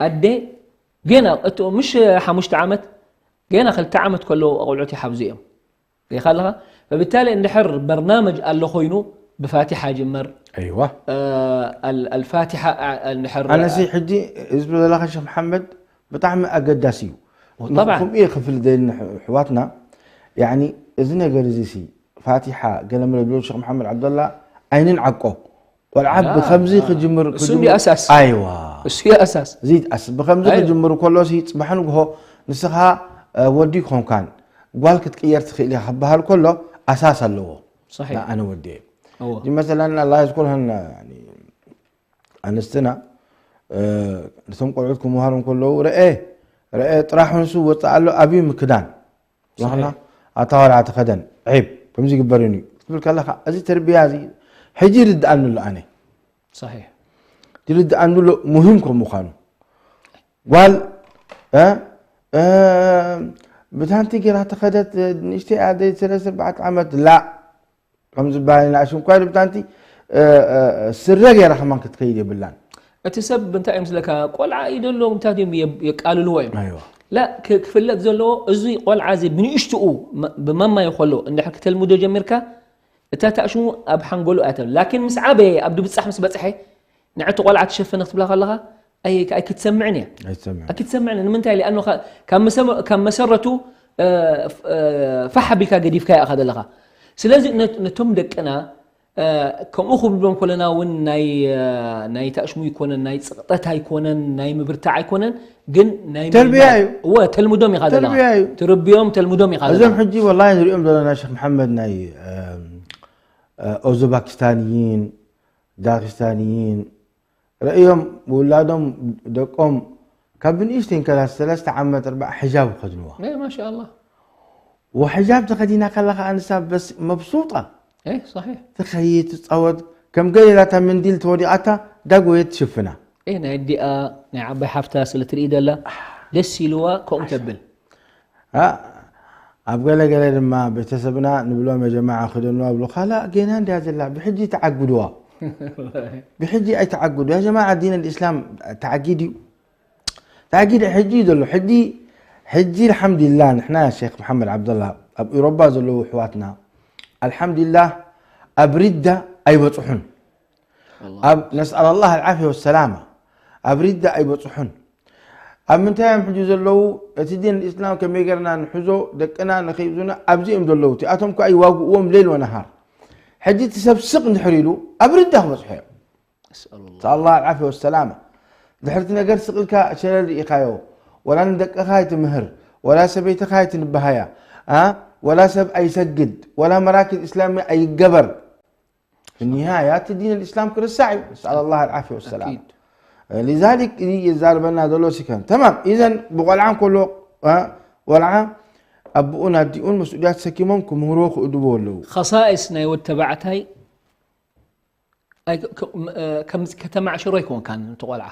ኣደ ገና እቱ ምሽ ሓሙሽተ ዓመት፣ ገና ክልተ ዓመት ከለዉ ኣቑዑት ይሓብዙ እዮም። ሪኢኻ ኣለኻ? ፈብታሊ እንድሕር በርናመጅ ኣሎ ኮይኑ፣ ብፋቲሓ ጅመር። ኣይዋ። እ፣ ኣል-፣ ኣልፋቲሓ፣ እ፣ እንድሕር ኣነሲ ሕጂ እዚ ዘለኻ ሸኽ መሓመድ ብጣዕሚ ኣገዳሲ እዩ። ጠብዓን። ከምኡ እየ ክፍል ደሊ ኣሕዋትና፣ ያኒ እዚ ነገር እዚ ሲ ፋቲሓ ገለ መለ ዝብሎ ሸኽ መሓመድ ዓብደላ ኣይንን ዓቆ። ቆልዓ ያ፣ ብኸምዚ ያ። ክጅምር፣ እሱ ክጅምር እንዲ ኣሳስ። ኣይዋ። እሱ እዩ ኣሳስ። እዚ ኣስ-፣ ብኸምዚ ኣይዋ። ክጅምር ከሎ ሲ ጽባሕ ንግሆ ንስኻ፣ እ፣ ወዲ ኮንካን ጓል ክትቅየር ትኽእል ኢኻ ክበሃል ከሎ ኣሳስ ኣለዎ። صحيح. ንኣነ ወዲ እየ። እዎ። እዚ መሰለን ኣላ የዝኩርህን፣ ያኒ፣ ኣንስትና፣ እ፣ ነቶም ቆልዑት ክመሃሩ እንከለዉ፣ "ረኤ፣ ረኤ፣ ጥራሕ ንሱ ወጽእ ኣሎ፣ ኣብዩ ምክዳን። ዋኽና፣ صحيح. ኣታ ቆልዓ ተኸደን፣ ዒብ፣ ከምዚ ይግበር እዩ" ክትብል ከለኻ፣ እዚ ተርቢያ እዚ ሕጂ ይርድኣኒ ኣሎ ኣነ። صحيح. ይርድኣኒ ኣሎ፣ ሙሂም ከም ምዃኑ። ጓል፣ እ፣ እ፣ ብታንቲ ጌራ ተኸደት፣ ንእሽተይ ኣደይ ሰለስተ ኣርባዕተ ዓመት፣ ላ። ከም ዝበሃል ንኣሽቱ እንኳ ኢሉ ብታንቲ፣ እ፣ እ፣ ስረ ገይራ ከማን ክትከይድ የብላን። እቲ ሰብ እንታይ እዮም ስለካ ቆልዓ እዩ ደሎ እንታይ እዮም የብ- የቃልልዎ እዮም ኣይዋ ላ ክ- ክፍለጥ ዘለዎ እዚ ቆልዓ እዚ ብንእሽትኡ መ- ብመማይ ከሎ እንድሕር ክተልምዶ ጀሚርካ እታ ታእሽሙ ኣብ ሓንጎሉ ኣተሉ ላኪን ምስ ዓበየ ኣብ ድብፃሕ ምስ በፅሐ ንዕቲ ቆልዓ ትሸፍነ ክትብላ ከለኻ ኣይ- ኣይክትሰምዕን እያ ኣይሰምዕ ኣይክትሰምዕን ንምንታይ ሊኣኖ ካብ መሰረቱ እ፣ ፍ- እ፣ ፋሕ ኣቢልካ ገዲፍካ ኢኻ ዘለኻ ስለዚ ነ- ነቶም ደቅና እ፣ ከምኡ ክብሎም ኮለና እውን ናይ እ፣ ናይ ታእሽሙ ኣይኮነን ናይ ፅቕጠት ኣይኮነን ናይ ምብርታዕ ኣይኮነን ግን ናይ ተርቢያ ምልማድ- እዩ። እወ ተልምዶም ኢኻ ዘለኻ ተርቢያ እዩ። ትርብዮም ተልምዶም ኢኻ እዞም ዘለኻ ሕጂ ወላሂ ንሪኦም ዘለና ሸክ መሓመድ ናይ እም፣ እ፣ ኦዝባኪስታንይን ዳኪስታንይን ረእዮም ውላዶም ደቆም ካብ ብንእሽተይ ከላ ሰለስተ ዓመት ኣርባዕ ሕጃብ ይኸድንዋ እ፣ ማሻ ኣላ ወሕጃብ ተኸዲና ከላ ከዓ ንሳ በስ መብሱጣ እ፣ صحيح ትኸይድ ትፃወት ከም ገሌላታ ምንዲል ተወዲቓታ ዳጎየት ትሽፍና እ፣ ናይ ኣዲኣ ናይ ዓባይ ሓፍታ ስለ ትርኢ ደላ ደስ ኢልዋ ከምኡ ተብል አ፣ ኣብ ገለ ገለ ድማ ቤተሰብና ንብሎም የጀማዓ ክደንዋ ብሎ ካላ ጌና እንድያ ዘላ ብሕጂ ተዓጉድዋ ብሕጂ ኣይተዓጉዱ ያ ጀማዓ ዲን ልእስላም ተዓጊድ እዩ ተዓጊድ ሕጂ እዩ ዘሎ ሕጂ ሕጂ ኣልሓምዱሊላህ ንሕና ያ ሼክ መሓመድ ዓብደላ ኣብ ኢሮባ ዘለዉ ኣሕዋትና ኣልሓምዱሊላህ ኣብ ሪዳ ኣይበፅሑን ኣብ ነስኣል ኣላህ ኣልዓፍያ ወሰላማ ኣብ ሪዳ ኣይበፅሑን ኣብ ምንታይ እዮም ሕጂ ዘለዉ እቲ ዲን ልእስላም ከመይ ገርና ንሕዞ ደቅና ንኸይብዙና ኣብዚ እዮም ዘለዉ እቲኣቶም ከዓ ይዋግእዎም ሌል ወነሃር ሕጂ እቲ ሰብ ስቕ እንድሕር ኢሉ ኣብ ሪዳ ክበፅሑ እዮም أسأل الله ነስኣል ኣላህ ኣልዓፍያ ወሰላማ ድሕርቲ ነገር ስቕ ኢልካ ሸለል ርኢኻዮ ወላ ንደቅኻ ኣይትምህር ወላ ሰበይትኻ ኣይትንበሃያ አ? ወላ ሰብ ኣይሰግድ ወላ መራክዝ እስላሚ ኣይገበር ንሃያ እቲ ዲን ልእስላም ክርስዕ እዩ ነስኣል ኣላህ ኣልዓፍያ ወሰላማ أكيد لذلك እዚ የዛርበና ዘሎ ሲከን ተማም ኢዘን ብቆልዓ እንከሎ እ፣ ቆልዓ ኣቦኡን ኣዲኡን መስኡልያ ተሰኪሞም ክምህርዎ ክእድብዎ ኣለዉ خصائص ናይ ወድ ተባዕታይ ኣይ- ከ- ከ- ከም- ከተማዕሽሮ ኣይኮንካን እቲ ቆልዓ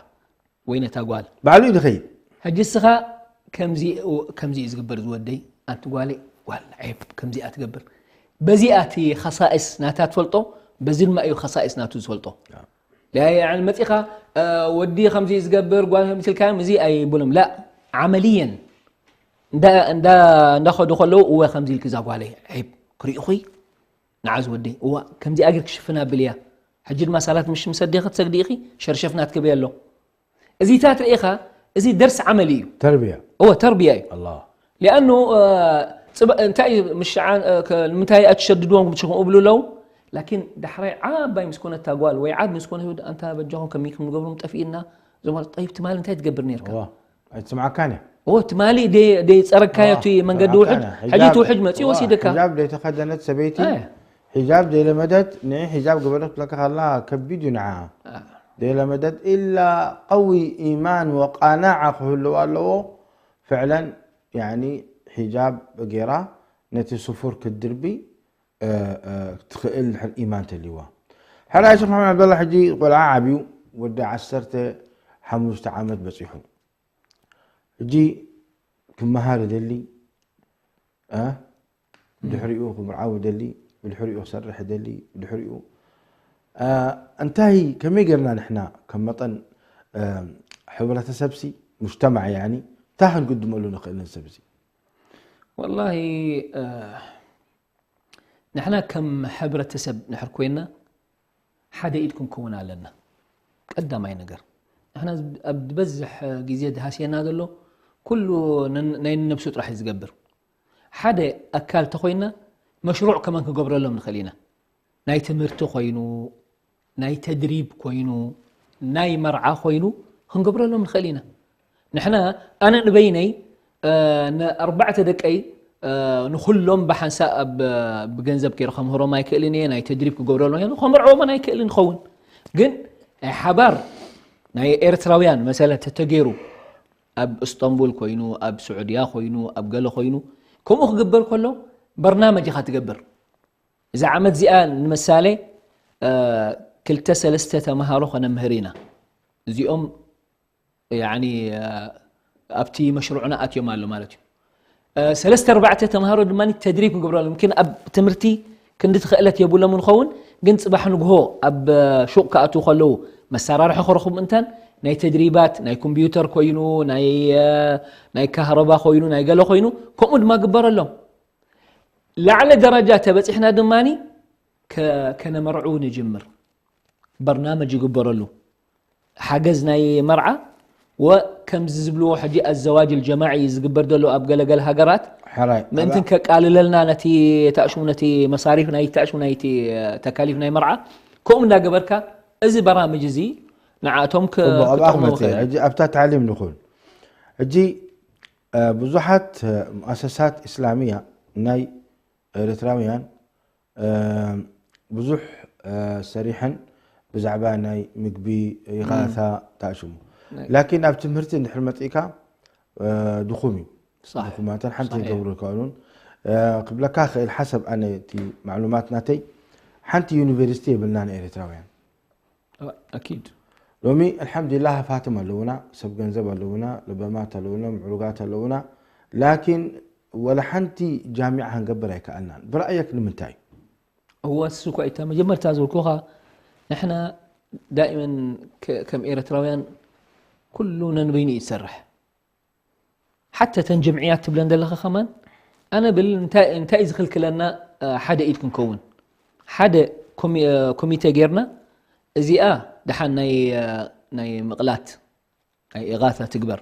ወይ ነታ ጓል ባዕሉ እዩ ዝኸይድ ሕጂ እስኻ ከምዚ ከምዚ እዩ ዝግበር ዝወደይ ኣንቲ ጓለይ ጓል ዔብ ከምዚኣ ትገብር በዚኣ እቲ خصائص ናታ ትፈልጦ በዚ ድማ እዩ خصائص ናቱ ዝፈልጦ ያ- ያ- መፂኻ እ፣ ወዲ ከምዚ እዩ ዝገብር ጓል ከምዚ ኢልካዮም እዚ ኣይብሎም ላ ዓመልየን እንዳ- እንዳ- እንዳኸዱ ከለዉ እወ ከምዚ ኢልክ እዛ ጓለይ ዔብ ክሪእኹይ ንዓ ዝወደይ እዋ ከምዚኣ ጌር ክሽፍና ብል እያ ሕጂ ድማ ሳላት ምሽ ምስ ኣዴኺ ትሰግዲ ኢኺ ሸርሸፍ ናትኪ በይ ኣሎ እዚታት ርኢኻ እዚ ደርስ ዓመል እዩ ተርቢያ እወ ተርቢያ እዩ ኣላ ሊኣኑ እ፣ ፅበ- እንታይ እዩ ምሽዓን እ፣ ከ- ንምንታይ ኣትሸድድዎም ብትሽኹም እብሉ ኣለዉ ላኪን ዳሕራይ ዓባይ ምስ ኮነት እታ ጓል ወይ ዓብ ምስ ኮነት ይሁድ ኣንታ በጃኹም ከመይ ክንገብሮም ጠፊእና እዞም ማለት ጠይብ ትማሊ እንታይ ትገብር ነርካ እዋ ኣይትስምዓካን እያ እዎ ትማሊ ደይ- ደይፀረግካዮ እቲ መንገዲ ውሕድ ትስምዓካን እያ። ሕጂ እቲ ሒጃብ- ውሕድ መፂኡ እዋ፣ ወሲደካ ሒጃብ ዘይተኸደነት ሰበይቲ ኣየ። ሒጃብ ዘይለመደት ንዒ ሒጃብ ግበረት ትብለካ ከላ ከቢድ እዩ ንዓ ዘይለመደት ኢላ ቀዊ ኢማን ወቃናዓ ክህልዋ ኣለዎ ፍዕለን ያኒ ሒጃብ ገይራ ነቲ ስፉር ክትድርቢ እ፣ እ፣ ትኽእል ድሕር ኢማን ተልይዋ ሕራይ ሸክ መሓመድ ዓብደላ ሕጂ ቆልዓ ዓብዩ ወዲ ዓሰርተ ሓሙሽተ ዓመት በፂሑ ሕጂ ክመሃር ይደሊ እ፣ ብድሕሪኡ ክምርዓው ይደሊ ብድሕሪኡ ክሰርሕ ይደሊ ብድሕሪኡ እ፣ እንታይ ከመይ ገርና ንሕና ከም መጠን እ፣ ሕብረተሰብሲ ሙጅተማዕ ያኒ እንታይ ክንግድመሉ ንኽእል ንሰብ እዚ ወላሂ እ፣ ንሕና ከም ሕብረተሰብ ንሕር ኮይና ሓደ ኢድ ክንከውን ኣለና ቀዳማይ ነገር ንሕና ኣብ ዝበዝሕ ግዜ ዝሃስየና ዘሎ ኩሉ ንን- ናይ ነብሱ ጥራሕ እዩ ዝገብር ሓደ ኣካል ተኮይና መሽሩዕ ከመን ክገብረሎም ንኽእል ኢና ናይ ትምህርቲ ኮይኑ ናይ ተድሪብ ኮይኑ ናይ መርዓ ኮይኑ ክንገብረሎም ንኽእል ኢና ንሕና ኣነ ንበይነይ እ፣ ንኣርባዕተ ደቀይ እ፣ ንኩሎም ብሓንሳእ ኣብ ብገንዘብ ከይረ ከምህሮም ኣይክእልን እየ ናይ ተድሪብ ክገብረሎም እየ ከምርዕዎም ኣይክእልን ይኸውን ግን ናይ ሓባር ናይ ኤርትራውያን መሰለ ተተገይሩ ኣብ እስጠንቡል ኮይኑ ኣብ ስዑድያ ኮይኑ ኣብ ገለ ኮይኑ ከምኡ ክግበር ከሎ በርናመጅ ኢኻ ትገብር እዛ ዓመት እዚኣ ንምሳሌ እ፣ ክልተ ሰለስተ ተምሃሮ ከነምህር ኢና እዚኦም ያኒ እ፣ ኣብቲ መሽሩዕና ኣትዮም ኣሎ ማለት እዩ እ፣ ሰለስተ ኣርባዕተ ተምሃሮ ድማ ተድሪብ ክንገብረሎም ምክን ኣብ ትምህርቲ ክንዲ ትኽእለት የብሎም ንኸውን ግን ጽባሕ ንግሆ ኣብ ሹቕ ክኣትዉ ከለዉ መሳራርሒ ክረኽቡ ምእንታን ናይ ተድሪባት፣ ናይ ኮምፒውተር ኮይኑ፣ ናይ፣ እ፣ ናይ ካህረባ ኮይኑ፣ ናይ ገለ ኮይኑ፣ ከምኡ ድማ ግበረሎም። ላዕሊ ደረጃ ተበጺሕና ድማኒ ከ-፣ ከነመርዑ ንጅምር። በርናመጅ ይግበረሉ። ሓገዝ ናይ መርዓ ወ-፣ ከምዚ ዝብልዎ ሕጂ ኣዘዋጅ ልጀማዒ ዝግበር ዘሎ ኣብ ገለገለ ሃገራት ሕራይ፣ ምእንትን ኣባ- ከቃልለልና ነቲ ተኣሽሙ፣ ነቲ መሳሪፍ ናይ ተኣሽሙ ናይቲ ተካሊፍ ናይ መርዓ ከምኡ እንዳገበርካ እዚ በራምጅ እዚ ንዓቶም ከ-፣ ጽቡቕ፣ ኣብኣ ክጠቕሞም ክመጽእ። ይኽእል። ሕጂ ኣብታ ታዕሊም ንኹን። ሕጂ፣ እ፣ ብዙሓት፣ እ፣ ሙኣሰሳት እስላምያ ናይ ኤርትራውያን፣ እ፣ ብዙሕ፣ እ፣ ሰሪሐን ብዛዕባ ናይ ምግቢ ኢኻታ ተኣሽሙ። ናይ ላኪን ኣብ ትምህርቲ እንድሕር መጺእካ፣ እ፣ ድኹም እዩ። ሳሕ። ድኹማትን ሓንቲ ሳሕ። ይገብሩ ይከኣሉን። እ፣ ክብለካ ክእል ሓሰብ ኣነ እቲ ማዕሉማት ናተይ ሓንቲ ዩኒቨርሲቲ የብልናን ኤርትራውያን። ኣኪድ። ሎሚ ኣልሓምዱሊላህ ሃፋትም ኣለዉና፣ ሰብ ገንዘብ ኣለዉና፣ ለባማት ኣለዉና፣ ምዕሩጋት ኣለዉና። ላኪን ወላ ሓንቲ ጃሚዓ ክንገብር ኣይከኣልናን። ብረኣየክ ንምንታይ? እወ፣ እሱ እኮ እታ መጀመርታ ዝብልኩኻ፣ ንሕና ዳኢመን ከ-፣ ከም ኤርትራውያን ኩሉ ነንበይኑ እዩ ዝሰርሕ። ሓተ እተን ጀምዕያት ትብለን ዘለኻ ከማን፣ ኣነ ብል እንታይ፣ እንታይ እዩ ዝኽልክለና፣ እ፣ ሓደ ኢድ ክንከውን? ሓደ ኮሚ-፣ እ፣ ኮሚቴ ጌርና፣ እዚኣ ደሓን ናይ፣ እ፣ ናይ ምቕላት፣ ናይ ኢጋታ ትግበር።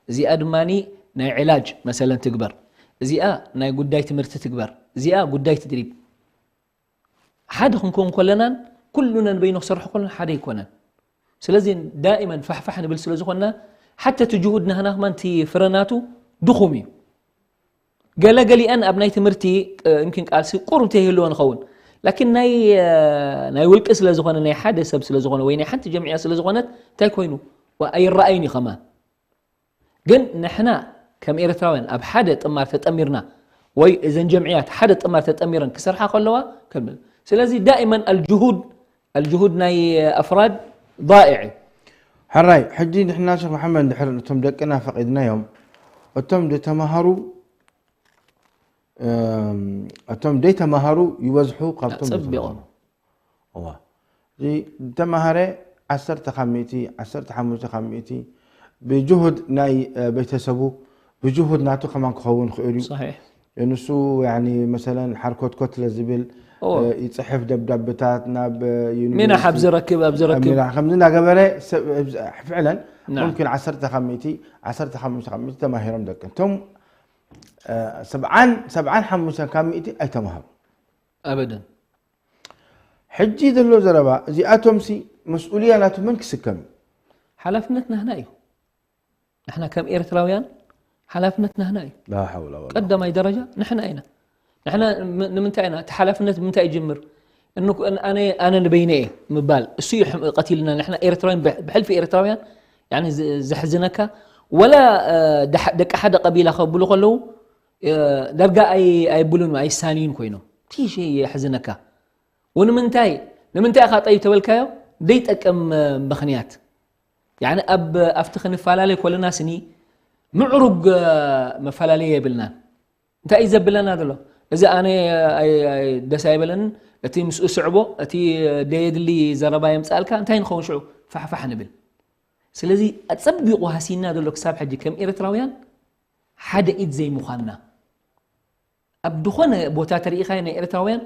እዚኣ ድማኒ ናይ ዕላጅ መሰለን ትግበር። እዚኣ ናይ ጉዳይ ትምህርቲ ትግበር። እዚኣ ጉዳይ ትድሪብ። ሓደ ክንከውን ከለናን ኩሉ ነንበይኑ ክሰርሖ ከለና ሓደ ኣይኮነን። ስለዚ ዳኢመን ፋሕፋሕ ንብል ስለ ዝኾንና፣ ሓተ እቲ ጅሁድ ናህና ከማን እቲ ፍረ ናቱ ድኹም እዩ። ገለ ገሊአን ኣብ ናይ ትምህርቲ፣ እ፣ يمكن ቃልሲ ቁሩብ እንተይህልወን ይኸውን። ላኪን ናይ፣ እ፣ ናይ ውልቂ ስለ ዝኾነ፣ ናይ ሓደ ሰብ ስለ ዝኾነ፣ ወይ ናይ ሓንቲ ጀምዕያ ስለ ዝኾነት፣ እንታይ ኮይኑ? ዋ፣ ኣይረኣይን እዩ ከማን። ግን ንሕና ከም ኤርትራውያን ኣብ ሓደ ጥማር ተጠሚርና ወይ እዘን ጀምዕያት ሓደ ጥማር ተጠሚረን ክሰርሓ ከለዋ ከም-፣ ስለዚ ዳኢመን ኣልጅሁድ፣ ኣልጅሁድ ናይ ኣፍራድ ضائع እዩ። ሕራይ፣ ሕጂ ንሕና ሸኽ መሓመድ እንድሕር እቶም ደቅና ፈቒድናዮም፣ እቶም ዝተማሃሩ፣ እም፣ እቶም ዘይተማሃሩ ይበዝሑ ካብቶም ኣጸቢቖም። ዘይተማሃሩ። እዋ። እዚ ዝተማሃረ ዓሰርተ ካብ ሚእቲ፣ ዓሰርተ ሓሙሽተ ካብ ሚእቲ ብጅሁድ ናይ፣ እ፣ ቤተሰቡ፣ ብጅሁድ ናቱ ከማን ክኸውን ክእል እዩ። ሰሒሕ። ንሱ፣ ያኒ፣ መሰለን ሓርኮትኮት ስለ ዝብል፣ እዎ። እ፣ ይጽሕፍ ደብዳብታት ናብ፣ እ፣ ዩኒቨርሲቲ። ሚናሕ ኣብዚ ረክብ፣ ኣብዚ ረክብ። ሚናሕ ከምዚ እናገበረ ሰብ፣ ፍዕለን፣ ናም። ሙምኪን ዓሰርተ ካብ ሚእቲ፣ ዓሰርተ ሓሙሽተ ካብ ሚእቲ ተማሂሮም ደቂ። እቶም፣ እ፣ ሰብዓን፣ ሰብዓን ሓሙሽተን ካብ ሚእቲ ኣይተማሃሩ። ኣበደን። ሕጂ ዘሎ ዘረባ እዚኣቶምሲ መስኡልያ ናቱ መን ክስከም እዩ? ሓላፍነት ናህና እዩ። ንሕና ከም ኤርትራውያን ሓላፍነት ናህና እዩ። ላ ሓውላ ወላ ቀዳማይ ደረጃ ንሕና ኢና። ንሕና ም-፣ ንምንታይ ኢና? እቲ ሓላፍነት ብምንታይ ይጅምር? እንኩ-፣ ኣነ፣ ኣነ ንበይነ እየ ምባል፣ እሱ እዩ ሕም-፣ ቀቲልና። ንሕና ኤርትራውያን፣ ብሕ-፣ ብሕልፊ ኤርትራውያን፣ ያኒ ዝ-፣ ዘሕዝነካ፣ ወላ፣ እ፣ ደሓ-፣ ደቂ ሓደ ቀቢላ ከብሉ ከለዉ፣ እ፣ ዳርጋ ኣይ-፣ ኣይብሉን፣ ኣይሳንዩን ኮይኖም። እቲ ሸይ የሕዝነካ። ወንምንታይ፣ ንምንታይ ኢኻ ጠይብ ተበልካዮ? ደይጠቅም፣ እ፣ ምኽንያት። ያኒ ኣብ፣ ኣብቲ ክንፈላለይ ኮለና ስኒ ምዕሩግ፣ እ፣ መፈላለየ የብልናን። እንታይ እዩ ዘብለና ዘሎ? እዚ ኣነ ኣይ-፣ ኣይ-፣ ደስ ኣይበለንን፣ እቲ ምስኡ ስዕቦ፣ እቲ ደየድሊ ዘረባ የምጽኣልካ፣ እንታይ ንኸውን ሽዑ? ፋሕፋሕ ንብል። ስለዚ ኣጸቢቑ ሃሲና ዘሎ ክሳብ ሕጂ ከም ኤርትራውያን ሓደ ኢድ ዘይምዃንና። ኣብ ዝኾነ ቦታ ተሪኢኻዮ ናይ ኤርትራውያን፣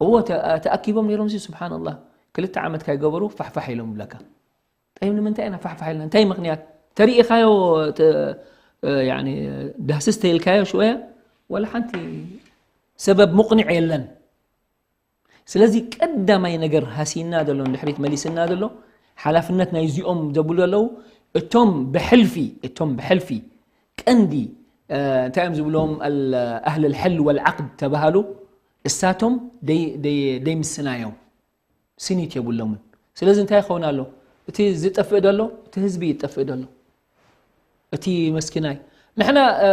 እዎ፣ ተ-፣ ተኣኪቦም ነይሮም ሲ፣ ስብሓንላህ፣ ክልተ ዓመት ካይገበሩ ፋሕፋሕ ኢሎም ይብለካ። ጠይብ፣ ንምንታይ ኢና ፋሕፋሕ ኢልና? እንታይ ምኽንያት? ተሪኢኻዮ፣ ተ-፣ እ፣ ያኒ፣ ዳህስስ ተይልካዮ ሽወያ፣ ወላ ሓንቲ ሰበብ ሙቕኒዕ የለን። ስለዚ ቀዳማይ ነገር ሃሲና ዘሎ፣ ንድሕሪት መሊስና ዘሎ፣ ሓላፍነት ናይ እዚኦም ዘብሉ ዘለዉ፣ እቶም ብሕልፊ፣ እቶም ብሕልፊ ቀንዲ፣ እ፣ እንታይ እዮም ዝብሎም፣ ኣል-፣ ኣህል ልሕል ወልዓቅድ ተባሃሉ፣ እሳቶም ደይ-፣ ደይ-፣ ደይምስናዮም። ስኒት የብሎምን። ስለዚ እንታይ ይኸውን ኣሎ? እቲ ዝጠፍእ ደሎ፣ እቲ ህዝቢ ይጠፍእ ደሎ። እቲ መስኪናይ። ንሕና፣ እ፣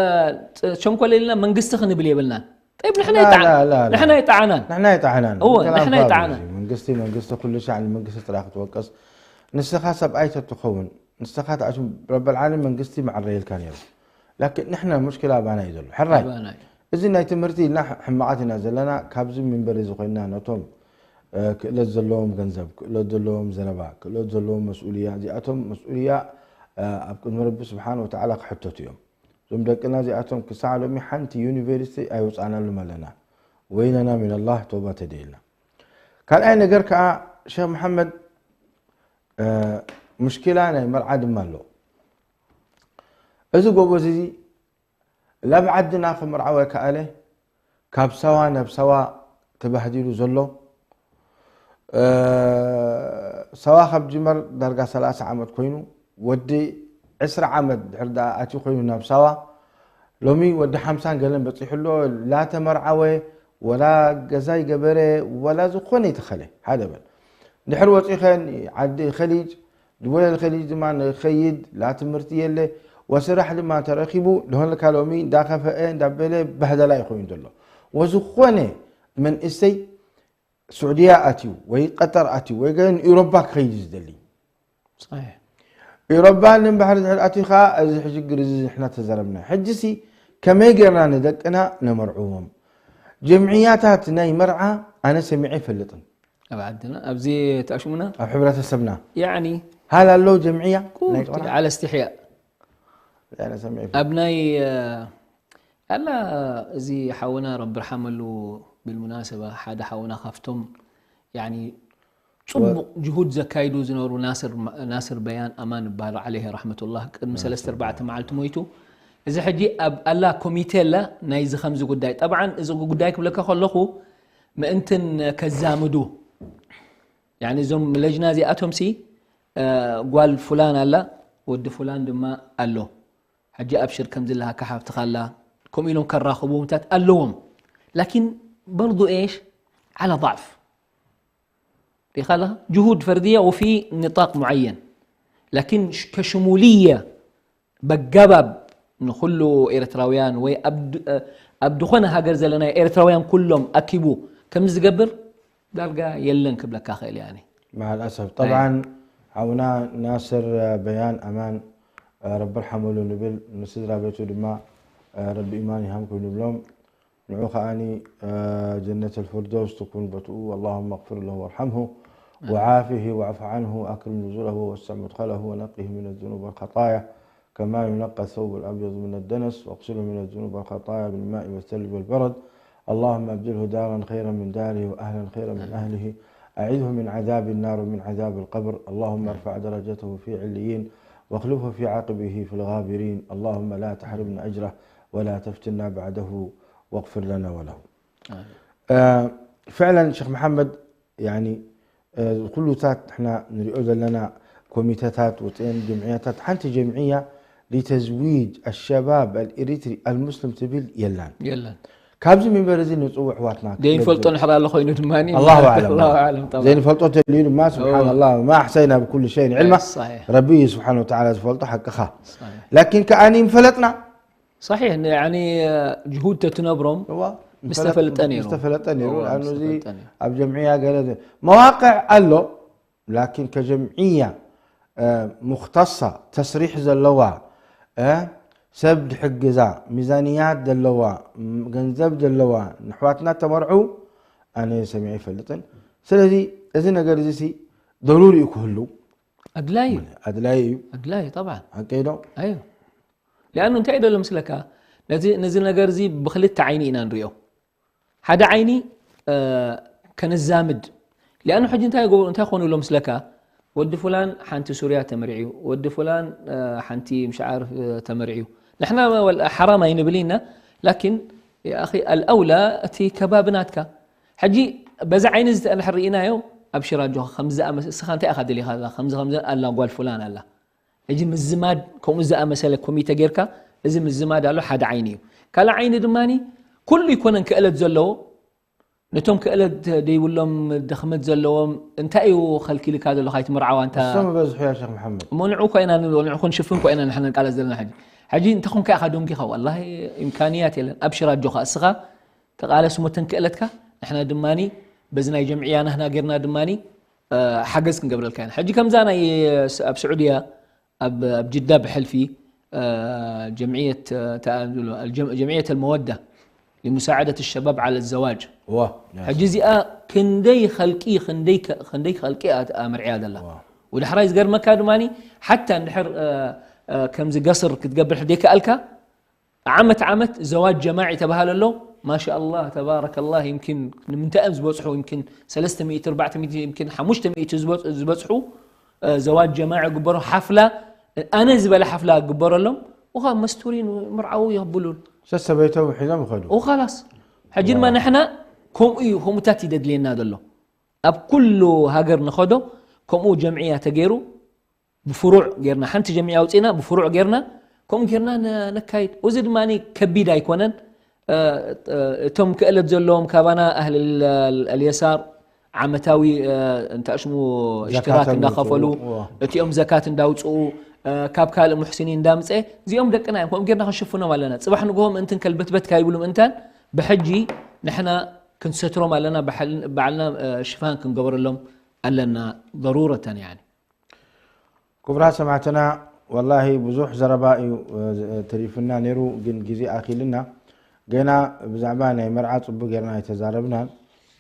ሸንኮለል ኢልና መንግስቲ ክንብል የብልናን። ጠይብ፣ ንሕና ላ፣ ይጠዓ-፣ ላ፣ ላ፣ ላ። ንሕና ይጠዓናን። ንሕና ይጠዓናን። እወ፣ እንተ ንሕና ኣንፋር ይጠዓናን። እዚ መንግስቲ፣ መንግስቲ ኩሉ ሻዕ ንመንግስቲ ጥራሕ ክትወቅስ። ንስኻ ሰብኣይ ተትኸውን፣ ንስኻ ተኣሽም ረበል ዓለም መንግስቲ መዕረየልካ ነይሩ። ላኪን ንሕና ሙሽኪላ ኣባና እዩ ዘሎ። ሕራይ። ኣባና እዩ። እዚ ናይ ትምህርቲ ኢልና ሕ-፣ ሕማቓት ኢና ዘለና። ካብዚ ሚንበር እዚ ኮይንና ነቶም፣ ክእለት ዘለዎም ገንዘብ፣ ክእለት ዘለዎም ዘረባ፣ ክእለት ዘለዎም መስኡልያ፣ እዚኣቶም መስኡልያ ኣብ ቅድሚ ረቢ ስብሓን ወተዓላ ክሕተቱ እዮም። እዞም ደቅና እዚኣቶም ክሳዕ ሎሚ ሓንቲ ዩኒቨርሲቲ ኣይወፃእናሉም ኣለና። ወይለና ሚነላህ፣ ተውባ ተደይልና። ካልኣይ ነገር ከዓ ሸክ መሓመድ፣ ሙሽኪላ ናይ መርዓ ድማ ኣሎ። እዚ ጎበዝ እዚ ላብ ዓድና ክምርዓወ ከኣለ፣ ካብ ሳዋ ናብ ሳዋ ተባህዲሉ ዘሎ፣ ሳዋ ካብ ጅመር ዳርጋ ሰላሳ ዓመት ኮይኑ፣ ወዲ ዕስራ ዓመት ድሕር ደኣ ኣትዩ ኮይኑ ናብ ሳዋ፣ ሎሚ ወዲ ሓምሳን ገለን በፂሑ ኣሎ። ላተመርዓወ፣ ወላ ገዛ ይገበረ፣ ወላ ዝኾነ ይተኸለ ሓደ በል። ድሕር ወፂኸን ዓዲ ኸሊጅ ድወለል ኸሊጅ ድማ ንኸይድ ላ ትምህርቲ የለ ወስራሕ ድማ ተረኪቡ ደሆልካ ሎሚ እንዳኸፈአ እንዳበለ በህደላ ይኮይኑ ዘሎ። ወዝኾነ መንእሰይ ስዑድያ ኣትዩ ወይ ቀጠር ኣትዩ ወይ ገን ኢሮባ ክኸይድ ዝደሊ ኢሮባ ንን ባሕሪ ድሕር ኣትዩ ከዓ እዚ ሕጂ ግር እዚ ንሕና ተዘረብና። ሕጂ ሲ ከመይ ገርና ንደቅና ነመርዕዎም? ጀምዕያታት ናይ መርዓ ኣነ ሰሚዐ ይፈልጥን ኣብ ዓድና ኣብዚ ተኣሽሙና ኣብ ሕብረተሰብና ያኒ ሃል ኣለዉ ጀምዕያ ናይ ቆልዓ? على استحياء ኣነ ሰሚዐ ይፈልጥ። ኣብ ናይ ኣላ እዚ ሓውና ረቢ ርሓመሉ ብልሙናሰባ ሓደ ሓውና ካብቶም ያኒ ጽቡቕ ጅሁድ ዘካይዱ ዝነበሩ ናስር ናስር በያን ኣማን ይበሃል ዓለይሂ ረሕመቱላህ ቅድሚ ሰለስተ ኣርባዕተ መዓልቲ ሞይቱ። እዚ ሕጂ ኣብ ኣላ ኮሚቴ ኣላ ናይዚ ከምዚ ጉዳይ ጠብዓን እዚ ጉዳይ ክብለካ ከለኹ ምእንትን ከዛምዱ ያኒ እዞም ለጅና እዚኣቶም ሲ ጓል ፉላን ኣላ ወዲ ፉላን ድማ ኣሎ ሕጂ ኣብሽር ከምዚ ኣለካ ሓፍትኻ ኣላ ከምኡ ኢሎም ከራኽቡ ምታት ኣለዎም ላኪን በርዱ ኤሽ ዓላ ضعፍ ሪኻ ኣለኻ ጅሁድ ፈርድያ ወፊ ንጣቅ ሙዓየን ላኪን ከሽሙልያ በጋባብ ንኩሉ ኤርትራውያን ወይ ኣብ ዝኾነ ሃገር ዘለና ኤርትራውያን ኩሎም ኣኪቡ ከምዚ ዝገብር ዳርጋ የለን ክብለካ ክእል ያኒ። مع الأسف طبعا ሓውና ናስር በያን ኣማን ረቢ ርሓመሉ ንብል ንስድራ ቤቱ ድማ ረቢ ኢማን ይሃምኩም ንብሎም ንዑ ከኣኒ ጀነት الفردوس ትኩን ቦትኡ اللهم اغفر له وارحمه وعافه واعف عنه وأكرم نزله ووسع مدخله ونقه من الذنوب والخطايا كما ينقى الثوب الأبيض من الدنس واغسله من الذنوب والخطايا بالماء والثلج والبرد اللهم أبدله دارا خيرا من داره وأهلا خيرا من أهله أعذه من عذاب النار ومن عذاب القبر اللهم ارفع درجته في عليين واخلفه في عقبه في الغابرين اللهم لا تحرمنا أجره ولا تفتنا بعده واغفر لنا وله. فعلا شيخ محمد يعني ኩሉታት ንሕና ንሪኦ ዘለና ኮሚተታት ወፅአን ጀምዕያታት ሓንቲ ጀምዕያ لتزويج الشباب الإريتري المسلم ትብል የላን የለን ካብዚ ሚንበር እዚ ንፅውዕ ኣሕዋትና ዘይንፈልጦ ንሕር ኣሎ ኮይኑ ድማ الله أعلم الله أعلم طبعا ዘይንፈልጦ ተልዩ ድማ سبحان الله ما أحصينا بكل شيء علما صحيح ረቢ سبحانه وتعالى ዝፈልጦ ሓቅኻ صحيح لكن ከኣ ንፈለጥና صحيح يعني جهود ተትነብሮም እዋ፣ ምስ ተፈልጠ ነይሩ። ምስ ተፈለጠ ነይሩ። እዋ፣ ኣኑ ምስ እዚ ተፈልጠ ነይሩ። ኣብ ጀምዕያ ገለ ዘ- መዋቅዕ ኣሎ ላኪን ከጀምዕያ እ፣ ሙክተሳ ተስሪሕ ዘለዋ እ፣ ሰብ ድሕግዛ ሚዛንያት ዘለዋ ም- ገንዘብ ዘለዋ ንሕዋትና ተመርዑ ኣነ ሰሚዐ ይፈልጥን ስለዚ እዚ ነገር እዚ ሲ ደሩሪ እዩ ክህሉ ኣድላይ እዩ። ኣድላይ እዩ ኣድላይ እዩ ጠብዓን። ሓቀይ ዶ ኣዩ ሊኣኑ እንታይ እዩ ደሎ ምስለካ ነዚ ነዚ ነገር እዚ ብክልተ ዓይኒ ኢና ንሪኦ ሓደ ዓይኒ ከነዛምድ ሊኣኑ ሕጂ እንታይ ገብሩ እንታይ ኮኑ ኣሎ ምስለካ ወዲ ፉላን ሓንቲ ሱርያ ተመሪዕዩ ወዲ ፉላን ሓንቲ ምሽዓር ተመሪዕዩ ንሕና ሓራም ኣይንብል ኢና ላኪን ኣኺ ኣልኣውላ እቲ ከባቢ ናትካ ሕጂ በዛ ዓይኒ ዝተንሕር ርኢናዮ ኣብሽር ኣጆኻ ከምዚ ዝኣመሰ እስኻ እንታይ ኢኻ ደሊኻ ከምዚ ከምዚ ኣላ ጓል ፉላን ኣላ ሕጂ ምዝማድ ከምኡ ዝኣመሰለ ኮሚተ ጌርካ እዚ ምዝማድ ኣሎ ሓደ ዓይኒ እዩ ካልእ ዓይኒ ድማ ኩሉ ይኮነን ክእለት ዘለዎ ነቶም ክእለት ደይብሎም ድኽመት ዘለዎም እንታይ እዩ ከልኪልካ ዘሎ ካይትምርዓዋ እንታ እሶም በዝሑ ያ ሸክ መሓመድ እሞ ንዑ እኮ ኢና ንብሎ ንዑ ክንሽፍን እኮ ኢና ንሕና ንቃለስ ዘለና ሕጂ ሕጂ እንተኹም ከ ኢኻ ደንጊኻ ወላሂ ኢምካንያት የለን ኣብሽር ኣጆኻ እስኻ ተቃለስ እሞ ተን ክእለትካ ንሕና ድማኒ በዚ ናይ ጀምዕያ ናህና ጌርና ድማኒ ሓገዝ ክንገብረልካ ኢና ሕጂ ከምዛ ናይ ኣብ ስዑድያ ኣብ ጅዳ ብሕልፊ ጀምዕየት المودة لمساعدة الشباب على الزواج እዋ፣ ሕጂ እዚኣ ክንደይ ኸልቂ፣ ክንደይ ከ-፣ ክንደይ ኸልቂ እያ ኣምርዕያ ዘላ። እዋ። ወዳሕራይ ዝገርመካ ድማ ሓታ እንድሕር፣ እ፣ እ፣ ከምዚ ገስር ክትገብር ደይከኣልካ፣ ዓመት ዓመት ዘዋጅ ጀማዒ ተባህለ ኣሎ። ማሻኣላህ፣ ተባረከላህ፣ ይምኪን ንምንታይ እዮም ዝበጽሑ? ይምኪን ሰለስተ ሚእቲ፣ ኣርባዕተ ሚእቲ፣ ይምኪን ሓሙሽተ ሚእቲ ዝበጽ-፣ ዝበጽሑ፣ እ፣ ዘዋጅ ጀማዒ ግበሩ፣ ሓፍላ፣ ኣነ ዝበለ ሓፍላ ግበረሎም። ውኻ መስቱሪን ምርዓው የብሉን። ሰሰበይቶም ሒዞም ይኸዱ። ወኻላስ። ሕጂ ድማ ንሕና ከምኡ እዩ፣ ከምኡታት እዩ ደድልየና ዘሎ። ኣብ ኩሉ ሃገር ንኸዶ ከምኡ ጀምዕያ ተገይሩ ብፍሩዕ ጌርና፣ ሓንቲ ጀምዕያ ኣውፂእና ብፍሩዕ ጌርና፣ ከምኡ ጌርና ነ-፣ ነካይድ። እዚ ድማ ከቢድ ኣይኮነን። እ፣ እ፣ እቶም ክእለት ዘለዎም ካባና ኣህል ል-፣ ል-፣ ኣልየሳር ዓመታዊ፣ እ፣ እንተ ሽሙ ዘካት እሽትራክ እንዳኸፈሉ፣ ኣምፅኡ። እዋ። እቲኦም ዘካት እንዳውፅኡ፣ እ፣ ካብ ካልእ ሙሕሲኒን እንዳምፀ፣ እዚኦም ደቅና እዮም። ከምኡ ጌርና ክንሽፍኖም ኣለና። ፅባሕ ንግሆ ምእንትን ከልበትበት ካይብሉ ምእንታን፣ ብሕጂ ንሕና ክንሰትሮም ኣለና፣ ባዕል-፣ ባዕልና፣ እ፣ ሽፋን ክንገበረሎም ኣለና፣ ضرورة يعني። ክቡራት ሰማዕትና፣ ወላሂ ብዙሕ ዘረባ እዩ፣ እ፣ ዝ-፣ ተሪፉና ነይሩ፣ ግን ግዜ ኣኺልና። ገና ብዛዕባ ናይ መርዓ ጽቡቕ ጌርና ኣይተዛረብናን።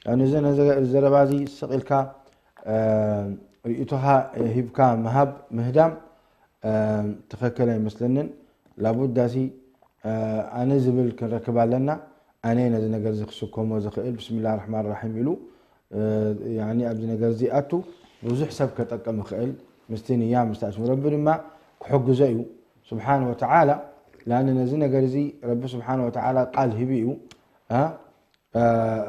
ያኒ፣ እዚ ነዘ-፣ ዘረባ እዚ ስቕ ኢልካ፣ እ፣ ርእይቶኻ ሂብካ ምሃብ፣ ምህዳም፣ እ፣ ትኽክል ኣይመስለንን። ላቡዳሲ፣ እ፣ ኣነ ዝብል ክንረክብ ኣለና። ኣነ ነዚ ነገር እዚ ክስከሞ ዝኽእል፣ ብስሚላህ ራሕማን ራሒም ኢሉ፣ እ፣ ያኒ ኣብዚ ነገር እዚ ኣቱ ብዙሕ ሰብ ከጠቅም ይኽእል፣ ምስቲ ንያ፣ ምስቲ ኣሽሙ ረቢ ድማ ክሕግዞ እዩ፣ ስብሓን ወተዓላ። ላኣነ ነዚ ነገር እዚ ረቢ ስብሓን ወተዓላ ቃል ሂቡ እዩ። እ፣ እ፣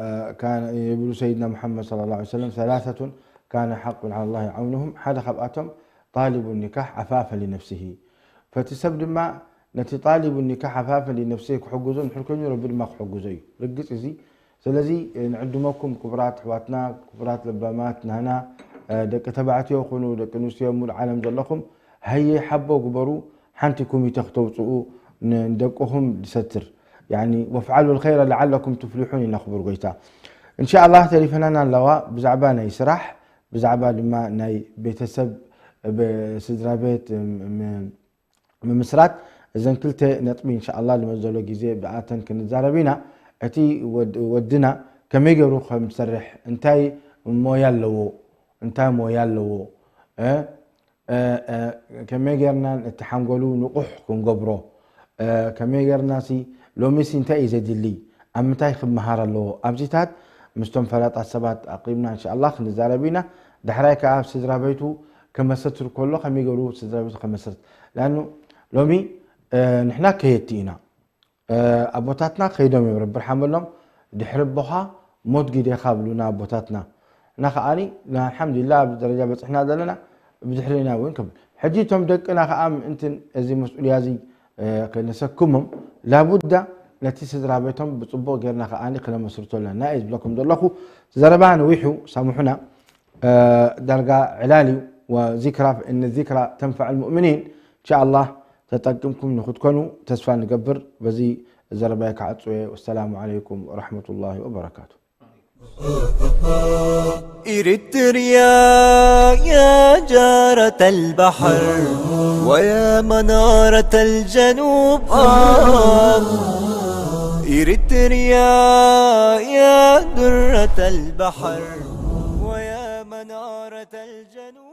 እ፣ ካነ፣ ይብሉ ሰይድና ሙሓመድ ሰለላሁ ዐለይሂ ወሰለም፣ ሰላሰቱን ካነ ሓቁን ዐላ ላሂ ዐውኑሁም፣ ሓደ ካብኣቶም ጣሊቡ ኒካሕ ዓፋፈ ሊነፍሲሂ። ፈቲ ሰብ ድማ ነቲ ጣሊቡ ኒካሕ ዓፋፈ ሊነፍሲሂ ክሕግዞ እንድሕር ኮይኑ፣ ረቢ ድማ ክሕግዞ እዩ። ርግጽ እዚ። ስለዚ ንዕድመኩም ክቡራት ኣሕዋትና፣ ክቡራት ለባማት ናህና፣ እ፣ ደቂ ተባዕትዮ ኩኑ፣ ደቂ ኣንስትዮ፣ ሙሉእ ዓለም ዘለኹም፣ ሃየ ሓቦ ግበሩ፣ ሓንቲ ኮሚተ ክተውፅኡ ን-፣ ንደቅኹም ዝሰትር። ያኒ፣ ወፍዓሉ ልኸይረ ለዓለኩም ትፍሊሑን ኢልና ክቡር ጎይታ። እንሻኣላህ ተሪፈናና ኣለዋ ብዛዕባ ናይ ስራሕ፣ ብዛዕባ ድማ ናይ ቤተሰብ፣ ብ-፣ ስድራ ቤት፣ ም-፣ ም-፣ ምምስራት። እዘን ክልተ ነጥቢ እንሻኣላህ ልመት ዘሎ ግዜ ብኣተን ክንዛረብ ኢና። እቲ ወድ-፣ ወድና ከመይ ገይሩ ከም ዝሰርሕ፣ እንታይ ሞያ ኣለዎ፣ እንታይ ሞያ ኣለዎ፣ እ? እ፣ እ፣ ከመይ ጌርና ነቲ ሓንጎሉ ንቑሕ ክንገብሮ፣ እ፣ ከመይ ጌርናሲ ሎሚሲ እንታይ እዩ ዘድሊ፣ ኣብ ምንታይ ክመሃር ኣለዎ፣ ኣብዚታት ምስቶም ፈላጣት ሰባት ኣቕሪብና እንሻኣላህ ክንዛረብ ኢና። ዳሕራይ ከኣ ኣብ ስድራ ቤቱ ከመሰትር ከሎ ከመይ ገይሩ ስድራ ቤቱ ከመስርት። ለኣኑ ሎሚ፣ እ፣ ንሕና ከየድቲ ኢና። እ፣ ኣቦታትና ከይዶም እዮም፣ ረቢ ርሓመሎም። ድሕሪ ኣቦኻ ሞት ግዴኻ ብሉና ኣቦታትና። እና ከዓኒ፣ ኣልሓምዱሊላህ፣ ኣብዚ ደረጃ በፂሕና ዘለና፣ ብድሕሪና እውን ከም-፣ ሕጂ እቶም ደቅና ከኣ ምእንትን እዚ መስኡልያ እዚ፣ እ፣ ከነሰክሞም፣ ላቡዳ ነቲ ስድራ ቤቶም ብፅቡቕ ጌርና ከዓኒ ክነመስርቶ ኣለና እየ ዝብለኩም ዘለኹ። ዘረባ ነዊሑ፣ ሳምሑና። እ፣ ዳርጋ ዕላል እዩ። ወዚክራ ፈኢነ ዚክራ ተንፈዕ ልሙእሚኒን። እንሻኣላህ ተጠቅምኩም ንክትኮኑ ተስፋ ንገብር። በዚ ዘረባይ ክዓጽወ። ወሰላሙ ዓለይኩም ወረሕመቱላሂ ወበረካቱ። إريتريا يا جارة البحر ويا منارة الجنوب، آه. إريتريا يا درة البحر ويا منارة الجنوب.